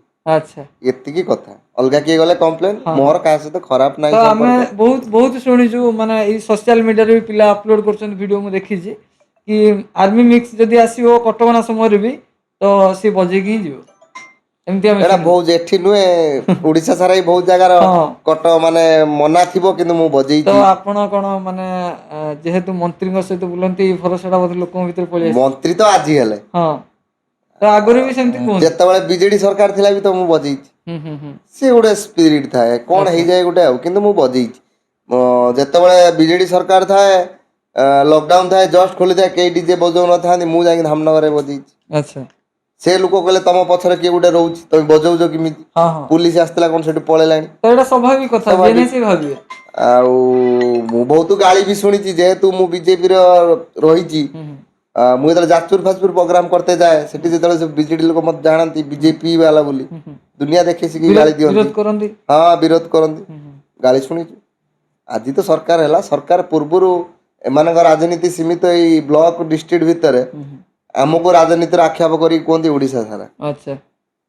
ଏତିକି କଥା। ଅଲଗା କିଏ ଗଲେ କମ୍ପ୍ଲେନ, ମୋର କାହା ସହିତ ଖରାପ ନାହିଁ ତ ଆମେ ସମ୍ପର୍କ। ବହୁତ ବହୁତ ଶୁଣିଛୁ, ମାନେ ଏଇ ସୋସିଆଲ ମିଡ଼ିଆରେ ବି ପିଲା ଅପଲୋଡ୍ କରୁଛନ୍ତି ଭିଡ଼ିଓ, ମୁଁ ଦେଖିଛି କି ଆର୍ମି ମିକ୍ସ ଯଦି ଆସିବ କଟକଣା ସମୟରେ ବି ତ ସିଏ ବଜେଇକି ହିଁ ଯିବ, ଏମିତି ଆମେ ଏଇଟା ଶୁଣିଛୁ। ବହୁତ ଏଠି ନୁହେଁ, ଓଡ଼ିଶା ସାରା ବି ବହୁତ ଜାଗାର କଟ ମାନେ ମନା ଥିବ, କିନ୍ତୁ ମୁଁ ତ ବଜେଇଛି। ଆପଣ କ'ଣ ମାନେ ଯେହେତୁ ମନ୍ତ୍ରୀଙ୍କ ସହିତ ବୁଲନ୍ତି, ଏଇ ଭରସାଟା ବୋଧେ ଲୋକଙ୍କ ଭିତରେ ପଳେଇ ଆସିଛି। ମନ୍ତ୍ରୀ ତ ଆଜି ହେଲେ। ହଁ, ତ ଆଗରୁ ବି ସେମିତି କୁହନ୍ତି। ଯେତେବେଳେ ବିଜେଡି ସରକାର ଥିଲା ବି ତ ମୁଁ ବଜେଇଛି। ହୁଁ ହୁଁ ହୁଁ ସେ ଗୋଟେ ସ୍ପିରିଟ ଥାଏ, କ'ଣ ହେଇଯାଏ ଗୋଟେ ଆଉ, କିନ୍ତୁ ମୁଁ ବଜେଇଛି। ଯେତେବେଳେ ବିଜେଡି ସରକାର ଥାଏ, ଲକଡାଉନ ଥାଏ, ଜଷ୍ଟ ଖୋଲିଥାଏ, କେହି ଡିଜେ ବଜାଉ ନଥାନ୍ତି, ମୁଁ ଯାଇକି ଧାମନଗରରେ ବଜେଇଛି। ସେ ଲୋକ କହିଲେ ତମ ପଛରେ କିଏ ଗୋଟେ ରହୁଛି, ତମେ ବଜଉଛ କେମିତି? ହଁ ହଁ ପୁଲିସ ଆସିଥିଲା କଣ ସେଠୁ ପଳେଇଲାଣି। ତ ଏଇଟା ସ୍ୱାଭାବିକ କଥା, ଯିଏ ନାହିଁ ସେ ଭାବିବେ। ଆଉ ମୁଁ ବହୁତ ଗାଳି ବି ଶୁଣିଛି, ଯେହେତୁ ମୁଁ ବିଜେପିର ରହିଛି। ହୁଁ ହୁଁ ମୁଁ ଯେତେବେଳେ ଯାଜପୁର ଫାଜପୁର ପ୍ରୋଗ୍ରାମ କରତେ ଯାଏ, ସେଠି ଯେତେବେଳେ ବିଜେଡି ଲୋକ ମତେ ଜାଣନ୍ତି ବିଜେପି ବାଲା ବୋଲି, ହୁଁ ହୁଁ ଦୁନିଆ ଦେଖି ଶିଖି ଗାଳି ଦିଅନ୍ତି। ବିରୋଧ କରନ୍ତି। ହଁ, ବିରୋଧ କରନ୍ତି, ହୁଁ ହୁଁ ଗାଳି ଶୁଣିଛୁ। ଆଜି ତ ସରକାର ହେଲା, ସରକାର ପୂର୍ବରୁ ଏମାନଙ୍କ ରାଜନୀତି ସୀମିତ ଏଇ ବ୍ଲକ ଡିଷ୍ଟ୍ରିକ୍ଟ ଭିତରେ। ହୁଁ ହୁଁ ଆମକୁ ରାଜନୀତିର ଆକ୍ଷେପ କରିକି କୁହନ୍ତି ଓଡ଼ିଶା ସାରା।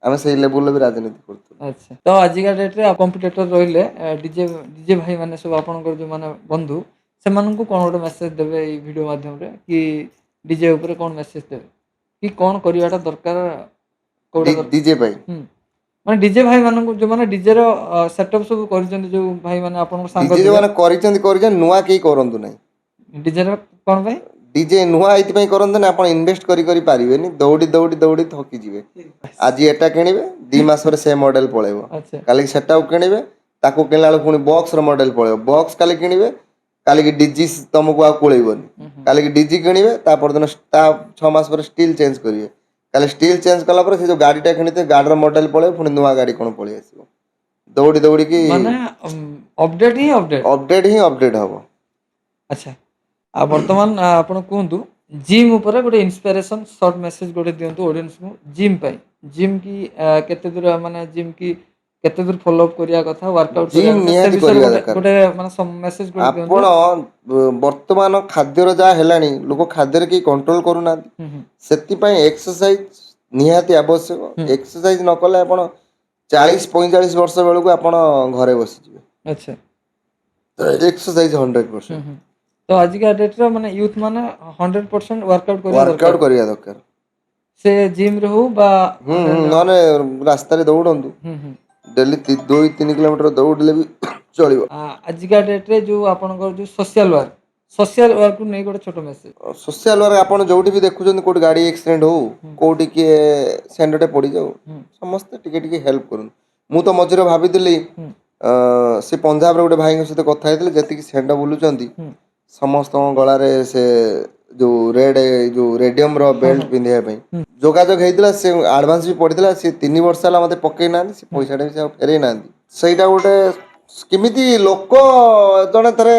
ଆମେ ସେଇ ଲେବୁଲରେ ବି ରାଜନୀତି କରୁଥିଲୁ। ଆଚ୍ଛା, ତ ଆଜିକା ଡେଟ୍ରେ କମ୍ପିଟେଟର ରହିଲେ ଡିଜେ ଭାଇ ମାନେ ସବୁ ଆପଣଙ୍କର ଯେଉଁମାନେ ବନ୍ଧୁ, ସେମାନଙ୍କୁ କ'ଣ ଗୋଟେ ମେସେଜ ଦେବେ ଏଇ ଭିଡ଼ିଓ ମାଧ୍ୟମରେ, କି ଡିଜେ ଉପରେ କ'ଣ ମେସେଜ ଦେବେ, କି କ'ଣ କରିବାଟା ଦରକାର, କୋଉଟା ଦରକାର? ଡିଜେ ପାଇଁ? ହୁଁ, ମାନେ ଡିଜେ ଭାଇ ମାନଙ୍କୁ, ଯୋଉମାନେ ଡିଜେର ସେଟଅପ୍ ସବୁ କରିଛନ୍ତି, ଯୋଉ ଭାଇ ମାନେ ଆପଣଙ୍କ ସାଙ୍ଗ। ଡିଜେ ଯୋଉମାନେ କରିଛନ୍ତି କରିଛନ୍ତି, ନୂଆ କେହି କରନ୍ତୁ ନାହିଁ। ଡିଜେର କ'ଣ ପାଇଁ? ଡିଜେ ନୂଆ ଏଇଥିପାଇଁ କରନ୍ତୁ ନା, ଆପଣ ଇନଭେଷ୍ଟ କରି କରି ପାରିବେନି, ଦୌଡ଼ି ଦୌଡ଼ି ଦୌଡ଼ି ଥକିଯିବେ। ଆଜି ଏଟା କିଣିବେ, 2 ମାସ ପରେ ସେ ମଡେଲ ପଳେଇବ। କାଲିକି ସେଟାକୁ କିଣିବେ, ତାକୁ କିଣିଲା ବେଳକୁ ପୁଣି ବକ୍ସର ମଡେଲ ପଳେଇବ। ବକ୍ସ କାଲି କିଣିବେ, କାଲିକି ଡିଜି ତମକୁ ଆଉ କୁଳେଇବନି। ହୁଁ ହୁଁ କାଲିକି ଡିଜି କିଣିବେ, ତା ପରଦିନ ତା 6 ମାସ ପରେ ଷ୍ଟିଲ୍ ଚେଞ୍ଜ କରିବେ। କାଲି ଷ୍ଟିଲ୍ ଚେଞ୍ଜ କଲା ପରେ ସେ ଯୋଉ ଗାଡ଼ିଟା କିଣିଥିବେ, ଗାଡ଼ିର ମଡେଲ ପଳେଇବ, ପୁଣି ନୂଆ ଗାଡ଼ି କ'ଣ ପଳେଇ ଆସିବ। ଦୌଡ଼ି ଦୌଡ଼ିକି ମାନେ ଅପଡେଟ୍ ହିଁ ଅପଡେଟ୍। ଅପଡେଟ୍ ହିଁ ଅପଡେଟ୍ ହବ। ଆଚ୍ଛା, ଆଉ ବର୍ତ୍ତମାନ ଆପଣ କୁହନ୍ତୁ, ଜିମ୍ ଉପରେ ଗୋଟେ ଇନ୍ସପିରେସନ୍ ସର୍ଟ ମେସେଜ ଗୋଟେ ଦିଅନ୍ତୁ ଅଡ଼ିଏନ୍ସକୁ ଜିମ୍ ପାଇଁ। ଜିମ୍ କି କେତେ ଦୂର, ମାନେ ଜିମ୍ କି କେତେ ଦୂର ଫଲୋ ଅପ୍ କରିବା କଥା, ୱାର୍କଆଉଟ୍ କରିବା ଜିମ୍ କଥା, ସେ ନିହାତି ବିଷୟରେ କରିବା ଗୋଟେ ଦରକାର। ଗୋଟେ ମାନେ ମେସେଜ ଗୋଟେ ଦିଅନ୍ତୁ। ଆପଣ ବର୍ତ୍ତମାନ ଖାଦ୍ୟର ଯାହା ହେଲାଣି, ଲୋକ ଖାଦ୍ୟରେ କେହି କଣ୍ଟ୍ରୋଲ କରୁନାହାନ୍ତି। ହୁଁ ହୁଁ ସେଥିପାଇଁ ଏକ୍ସରସାଇଜ ନିହାତି ଆବଶ୍ୟକ। ଏକ୍ସରସାଇଜ ନ କଲେ ଆପଣ 40-45 ବର୍ଷ ବେଳକୁ ଆପଣ ଘରେ ବସିଯିବେ। ଏକ୍ସରସାଇଜ 100%। ହୁଁ ହୁଁ ତ ଆଜିକା ଡେଟ୍ରେ ମାନେ ୟୁଥ୍ ମାନେ 100% ୱାର୍କଆଉଟ୍ କରିବା ଦରକାର। ୱାର୍କଆଉଟ କରିବା ଦରକାର। ସେ ଜିମ୍ରେ ହଉ ବା ହୁଁ ହୁଁ ନହେଲେ ରାସ୍ତାରେ ଦୌଡ଼ନ୍ତୁ। ହୁଁ ହୁଁ ଡେଲି 2-3 କିଲୋମିଟର ଦୌଡ଼ିଲେ ବି ଚଳିବ। ଆଜିକା ଡେଟ୍ରେ ଯୋଉ ଆପଣଙ୍କର ଯୋଉ ସୋସିଆଲ ୱାର୍କ, ସୋସିଆଲ ୱାର୍କକୁ ନେଇ ଗୋଟେ ଛୋଟ ମେସେଜ। ସୋସିଆଲ ୱାର୍କ, ଆପଣ ଯୋଉଠି ବି ଦେଖୁଛନ୍ତି, କୋଉଠି ଗାଡ଼ି ଆକ୍ସିଡେଣ୍ଟ ହଉ, କୋଉଠି କିଏ ଷେଣ୍ଢଟେ ପଡ଼ିଯାଉ, ସମସ୍ତେ ଟିକେ ଟିକେ ହେଲ୍ପ କରନ୍ତୁ। ମୁଁ ତ ମଝିରେ ଭାବିଥିଲି, ସେ ପଞ୍ଜାବର ଗୋଟେ ଭାଇଙ୍କ ସହିତ କଥା ହେଇଥିଲି, ଯେତିକି ଷେଣ୍ଢ ବୁଲୁଛନ୍ତି, ସମସ୍ତଙ୍କ ଗଳାରେ ସେ ଯୋଉ ରେଡ୍, ଯୋଉ ରେଡିୟମର ବେଲ୍ଟ ପିନ୍ଧିବା ପାଇଁ ଯୋଗାଯୋଗ ହେଇଥିଲା। ସେ ଆଡଭାନ୍ସ ବି ପଡ଼ିଥିଲା। ସେ 3 ବର୍ଷ ହେଲା ମୋତେ ପକେଇ ନାହାନ୍ତି, ସେ ପଇସାଟା ବି ସେ ଆଉ ଫେରେଇ ନାହାନ୍ତି। ସେଇଟା ଗୋଟେ କେମିତି ଲୋକ ଜଣେ ଥରେ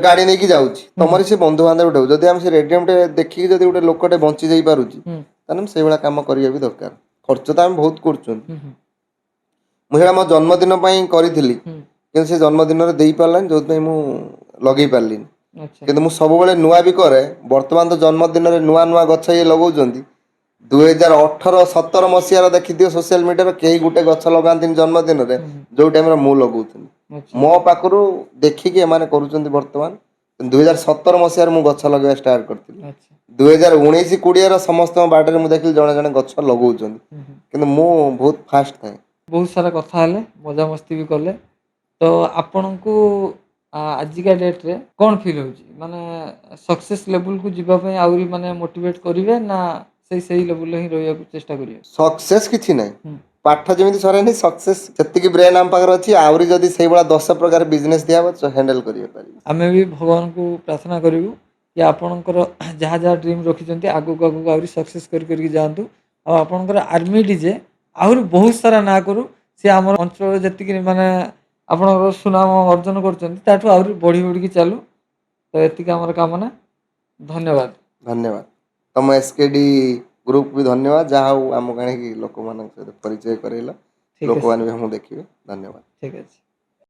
ଗାଡ଼ି ନେଇକି ଯାଉଛି, ତମରି ସେ ବନ୍ଧୁବାନ୍ଧବ ଗୋଟେ ହଉ, ଯଦି ଆମେ ସେ ରେଡିୟମଟେ ଦେଖିକି ଯଦି ଗୋଟେ ଲୋକଟେ ବଞ୍ଚି ଯାଇପାରୁଛି, ତାହେଲେ ଆମେ ସେଇଭଳିଆ କାମ କରିବା ବି ଦରକାର। ଖର୍ଚ୍ଚ ତ ଆମେ ବହୁତ କରୁଛନ୍ତି। ହୁଁ ହୁଁ ମୁଁ ସେଇଟା ମୋ ଜନ୍ମଦିନ ପାଇଁ କରିଥିଲି, କିନ୍ତୁ ସେ ଜନ୍ମଦିନରେ ଦେଇପାରିଲାନି, ଯୋଉଥିପାଇଁ ମୁଁ ଲଗେଇ ପାରିଲିନି। କିନ୍ତୁ ମୁଁ ସବୁବେଳେ ନୂଆ ବି କରେ। ବର୍ତ୍ତମାନ ତ ଜନ୍ମଦିନରେ ନୂଆ ନୂଆ ଗଛ ଇଏ ଲଗାଉଛନ୍ତି। 2018-17 ମସିହାର ଦେଖିଥିବ ସୋସିଆଲ ମିଡ଼ିଆରେ, କେହି ଗୋଟେ ଗଛ ଲଗାନ୍ତିନି ଜନ୍ମଦିନରେ, ଯୋଉ ଟାଇମରେ ମୁଁ ଲଗାଉଥିଲି। ମୋ ପାଖରୁ ଦେଖିକି ଏମାନେ କରୁଛନ୍ତି ବର୍ତ୍ତମାନ। 2017 ମସିହାରେ ମୁଁ ଗଛ ଲଗେଇବା ଷ୍ଟାର୍ଟ କରିଥିଲି। 2019-20ର ସମସ୍ତଙ୍କ ବାଡ଼ିରେ ମୁଁ ଦେଖିଲି ଜଣେ ଜଣେ ଗଛ ଲଗାଉଛନ୍ତି, ହୁଁ ହୁଁ କିନ୍ତୁ ମୁଁ ବହୁତ ଫାଷ୍ଟ ଥାଏ। ବହୁତ ସାରା କଥା ହେଲେ, ମଜାମସ୍ତି ବି କଲେ। ତ ଆପଣଙ୍କୁ ଆଜିକା ଡେଟ୍ରେ କ'ଣ ଫିଲ୍ ହେଉଛି? ମାନେ ସକ୍ସେସ୍ ଲେବୁଲକୁ ଯିବା ପାଇଁ ଆହୁରି ମାନେ ମୋଟିଭେଟ୍ କରିବେ ନା ସେଇ ସେଇ ଲେବୁଲରେ ହିଁ ରହିବାକୁ ଚେଷ୍ଟା କରିବେ? ସକ୍ସେସ୍ କିଛି ନାହିଁ। ପାଠ ଯେମିତି ସରେନି, ସକ୍ସେସ୍ ସେତିକି ବ୍ରେନ୍ ଆମ ପାଖରେ ଅଛି। ଆହୁରି ଯଦି ସେଇଭଳିଆ 10 ପ୍ରକାର ବିଜନେସ୍ ଦିଆହବ, ହ୍ୟାଣ୍ଡେଲ୍ କରିପାରିବି। ଆମେ ବି ଭଗବାନଙ୍କୁ ପ୍ରାର୍ଥନା କରିବୁ କି ଆପଣଙ୍କର ଯାହା ଯାହା ଡ୍ରିମ୍ ରଖିଛନ୍ତି, ଆଗକୁ ଆଗକୁ ଆହୁରି ସକ୍ସେସ୍ କରି କରିକି ଯାଆନ୍ତୁ, ଆଉ ଆପଣଙ୍କର ଆର୍ମି ଡିଜେ ଆହୁରି ବହୁତ ସାରା ନାଁ କରୁ। ସେ ଆମର ଅଞ୍ଚଳରେ ଯେତିକି ମାନେ ଆପଣଙ୍କର ସୁନାମ ଅର୍ଜନ କରୁଛନ୍ତି, ତାଠୁ ଆହୁରି ବଢ଼ି ବଢ଼ିକି ଚାଲୁ। ତ ଏତିକି ଆମର କାମନା। ଧନ୍ୟବାଦ। ଧନ୍ୟବାଦ। ତମ S K D group B ଧନ୍ୟବାଦ। ଯାହା ହଉ ଆମକୁ ଆଣିକି ଲୋକମାନଙ୍କ ସହିତ ପରିଚୟ କରେଇଲ। ଠିକ୍ ଅଛି। ଲୋକମାନେ ବି ଆମକୁ ଦେଖିବେ। ଧନ୍ୟବାଦ। ଠିକ୍ ଅଛି।